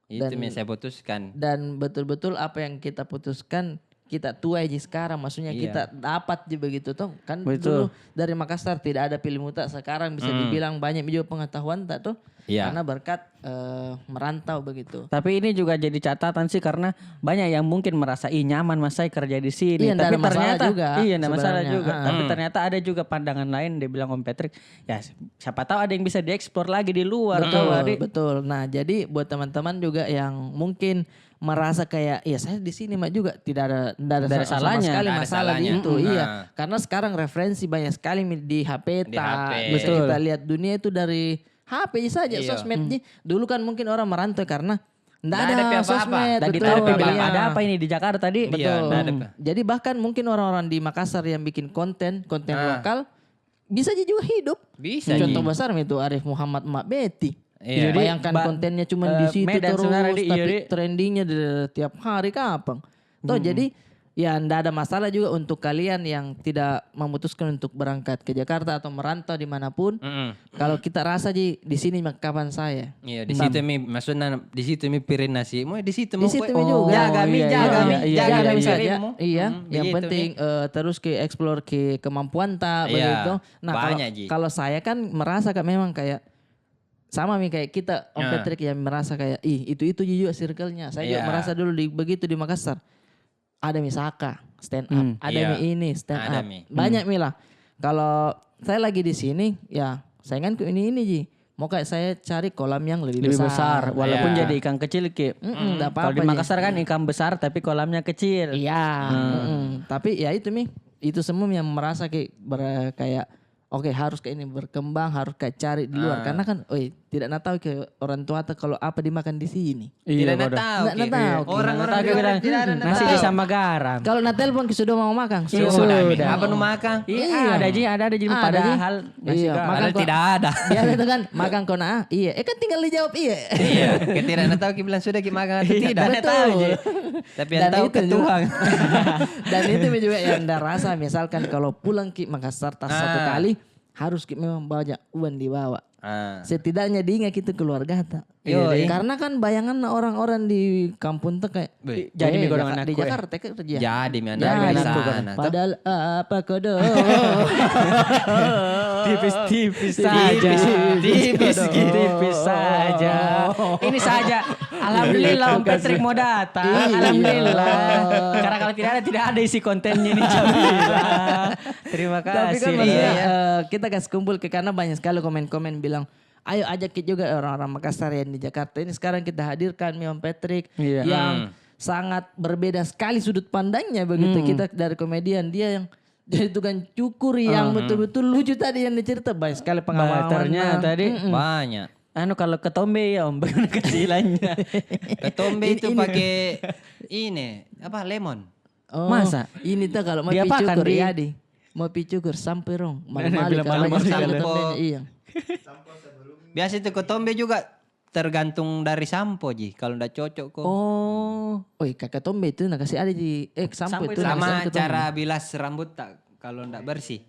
Itu mi saya putuskan. Dan betul-betul apa yang kita putuskan, kita tuai ji sekarang. Maksudnya kita dapat ji begitu toh. Kan dulu dari Makassar tidak ada pilihan muta, sekarang bisa dibilang banyak juga pengetahuan tak toh. Iya. Karena berkat eh, merantau begitu. Tapi ini juga jadi catatan sih, karena banyak yang mungkin merasa, "Ih, nyaman mas saya kerja di sini." Iya, tapi ternyata juga, iya, nggak masalah juga. Tapi ternyata ada juga pandangan lain, dia bilang Om Patrick, ya, si-, siapa tahu ada yang bisa dieksplor lagi di luar. Betul, betul. Nah, jadi buat teman-teman juga yang mungkin merasa kayak, "Ya, saya di sini mah juga tidak ada, tidak ada salahnya, sama sekali masalah di itu." Iya, karena sekarang referensi banyak sekali di H P, tak bisa kita lihat dunia itu dari H P saja, sosmed ji. Dulu kan mungkin orang merantau karena ndak ada sosmed, betul. Ada apa ini di Jakarta, di? Betul. Jadi bahkan mungkin orang-orang di Makassar yang bikin konten, konten lokal, bisa ji juga hidup. Bisa. Contoh besar itu Arif Muhammad, Mak Betty. Bayangkan kontennya cuma di situ terus, tapi trendingnya tiap hari, kapan? Toh, jadi ya ndak ada masalah juga untuk kalian yang tidak memutuskan untuk berangkat ke Jakarta atau merantau dimanapun. Kalau kita rasa ji di sini mah kapan saya. Iya, di situ mi, maksudnya di situ mi piring nasi. Mau di situ mi juga. Jaga mi, jaga mi, jaga mi saja. Iya, yang penting eh, terus ke explore ke kemampuan tak begitu. Nah, kalau saya kan merasa kayak memang kayak sama mi kayak kita, Om Patrick, yang merasa kayak, "Ih, itu-itu juga circle-nya." Saya juga merasa dulu di, begitu di Makassar. Ada mi Saka, stand up. Ada mi ini, stand up. Banyak mi lah. Kalau saya lagi di sini, ya sainganku ini-ini ji. Mau kayak saya cari kolam yang lebih besar. Lebih besar, walaupun jadi ikan kecil ki. Kalau di Makassar kan ikan besar tapi kolamnya kecil. Iya. Tapi ya itu mi, itu semua yang merasa kayak ber-, kayak oke, harus kayak ini berkembang, harus kayak cari di luar. Karena kan, oi, tidak na tahu ke orang tua atau kalau apa dimakan di sini. Tidak na tahu. Tidak na tahu. Orang-orang bilang nasi sama garam. Kalau na telepon ke sudah mau makan. Sudah. Apa nu makan? Iya, ada ji, ada, ada ji. Padahal nasi garam. Padahal tidak ada. Biasa itu kan makan kau na, iya. Eh, kan tinggal dijawab iya. Iya, ke tidak na tahu ki bilang sudah ki makan atau tidak. Betul. Tapi yang tahu ke Tuhan. Dan itu juga yang nda rasa, misalkan kalau pulang ki Makassar tas satu kali, harus ki memang banyak uang dibawa. Setidaknya diingat kita keluarga ta. Karena kan bayangan orang-orang di kampung ta kayak, "Jadi mi golongan aku di Jakarta kerja." Jadi mi anak di sana. Padahal apa kodong? Tipis-tipis saja. Tipis, tipis saja. Ini saja. Alhamdulillah, Om Patrick mau datang. Alhamdulillah. Karena kalau tidak ada, tidak ada isi kontennya ini, Jamila. Terima kasih. Tapi kan maksudnya, eh, kita kasih kumpul ke, karena banyak sekali komen-komen bilang, "Ayo ajak kita juga orang-orang Makassar yang di Jakarta ini." Sekarang kita hadirkan mi Om Patrick yang sangat berbeda sekali sudut pandangnya begitu. Kita dari komedian, dia yang jadi tukang cukur yang betul-betul lucu tadi yang dicerita. Banyak sekali pengalaman. Ternyata, di, banyak. Anu, kalau ketombe ya, Om, kecilannya. Ketombe itu pakai ini, apa, lemon. Oh, masa? Ini tuh kalau mau pi cukur, ya, di. Mau pi cukur sampo rong. Malu-malu kalau sampo. Iya. Biasa itu ketombe juga tergantung dari sampo ji. Kalau ndak cocok ko. Oh. Oi, kakak tombe itu na kasih ada di, eh, sampo itu na kasih ada ketombe. Sama cara bilas rambut tak, kalau ndak bersih.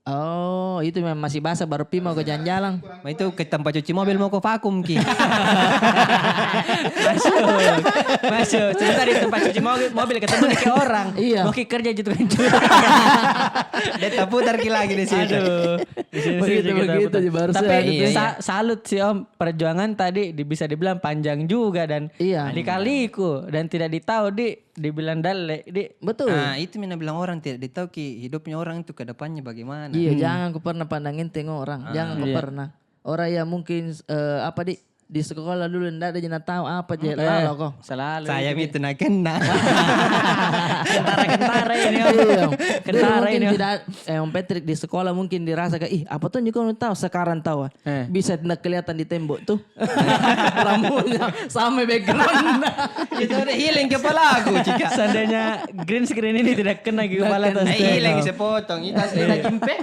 Oh, itu memang masih basah baru pi mau ke jalan-jalan. Ma itu ke tempat cuci mobil mau ko vakum ki. Masuk. Masuk. Sebentar di tempat cuci mobil, mobil ketemu ke orang. Iya. Mau ki kerja ji tukang cuci. Dia tak putar ki lagi di situ. Aduh. Di situ, begitu, begitu. Tapi salut sih, Om, perjuangan tadi bisa dibilang panjang juga dan lika-liku dan tidak ditahu di dibilang dalle, di. Betul. Ah, itu mina bilang orang tidak ditahu ki hidupnya orang itu ke depannya bagaimana. Iya, jangan ko pernah pandang enteng orang. Jangan ko pernah. Orang yang mungkin, eh, apa, di, di sekolah dulu ndak ada ji na tahu apa ji, lalo ko. Selalu saya itu mi tu na kena. Kentara-kentara ini, Om. Iya. Dulu kentara mungkin ini, Om. Tidak, eh, Om Patrick di sekolah mungkin dirasa kayak, "Ih, apa tuh nyuko tahu?" Sekarang tahu. Eh. Bisa tidak kelihatan di tembok tuh. Rambutnya sama background. Itu udah healing kepala aku, Cika. Seandainya green screen ini tidak kena ke kepala tas. Eh, healing sepotong. Itu asli na jimpe.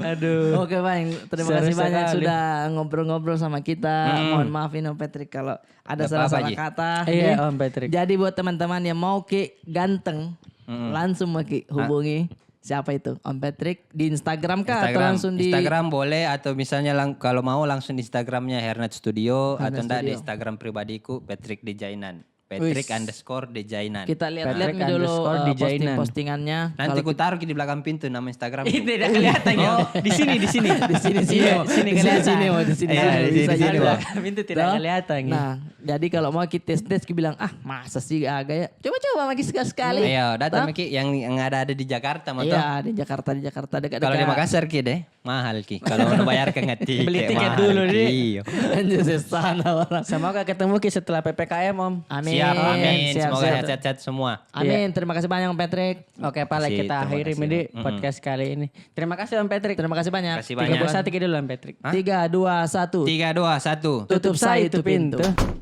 Aduh. Oke, Bang. Terima kasih banyak sudah ngobrol-ngobrol sama kita. Mohon maaf ini, Om Patrick, kalau ada salah-salah kata. Iya, Om Patrick. Jadi buat teman-teman yang mau ki ganteng, langsung mau ki hubungi. Siapa itu? Om Patrick di Instagram kah atau langsung di Instagram boleh, atau misalnya lang-, kalau mau langsung di Instagramnya Hernat Studio, atau ndak di Instagram pribadiku, Patrick Dejainan. Patrick underscore Dejainan. Kita lihat-lihat dulu posting-postingannya. Nanti ku taruh di belakang pintu nama Instagram. Tidak kelihatan ya. Di sini, di sini. Di sini, sini. Iya, sini kelihatan. Di sini, di sini. Iya, di sini, di sini. Belakang pintu tidak kelihatan. Nah, jadi kalau mau kita tes-tes, kita bilang, "Ah, masa sih agak ya?" Coba-coba maki sekali-sekali. Iya, datang maki yang, yang ada-ada di Jakarta, mah. Iya, di Jakarta, di Jakarta dekat-dekat. Kalau di Makassar ki deh, mahal ki. Kalau mau bayar ke ngerti, beli tiket dulu, deh. Iya. Anjir, sesana orang. Semoga ketemu ki setelah P P K M, Om. Amin. Siap, amin. Semoga sehat-sehat semua. Amin. Terima kasih banyak, Om Patrick. Oke, pala kita akhiri midi podcast kali ini. Terima kasih, Om Patrick. Terima kasih banyak. Terima kasih banyak. Tiga, dua, satu ki dulu, Om Patrick. Hah? Tiga, dua, satu. Tiga, dua, satu. Tutup sai itu pintu.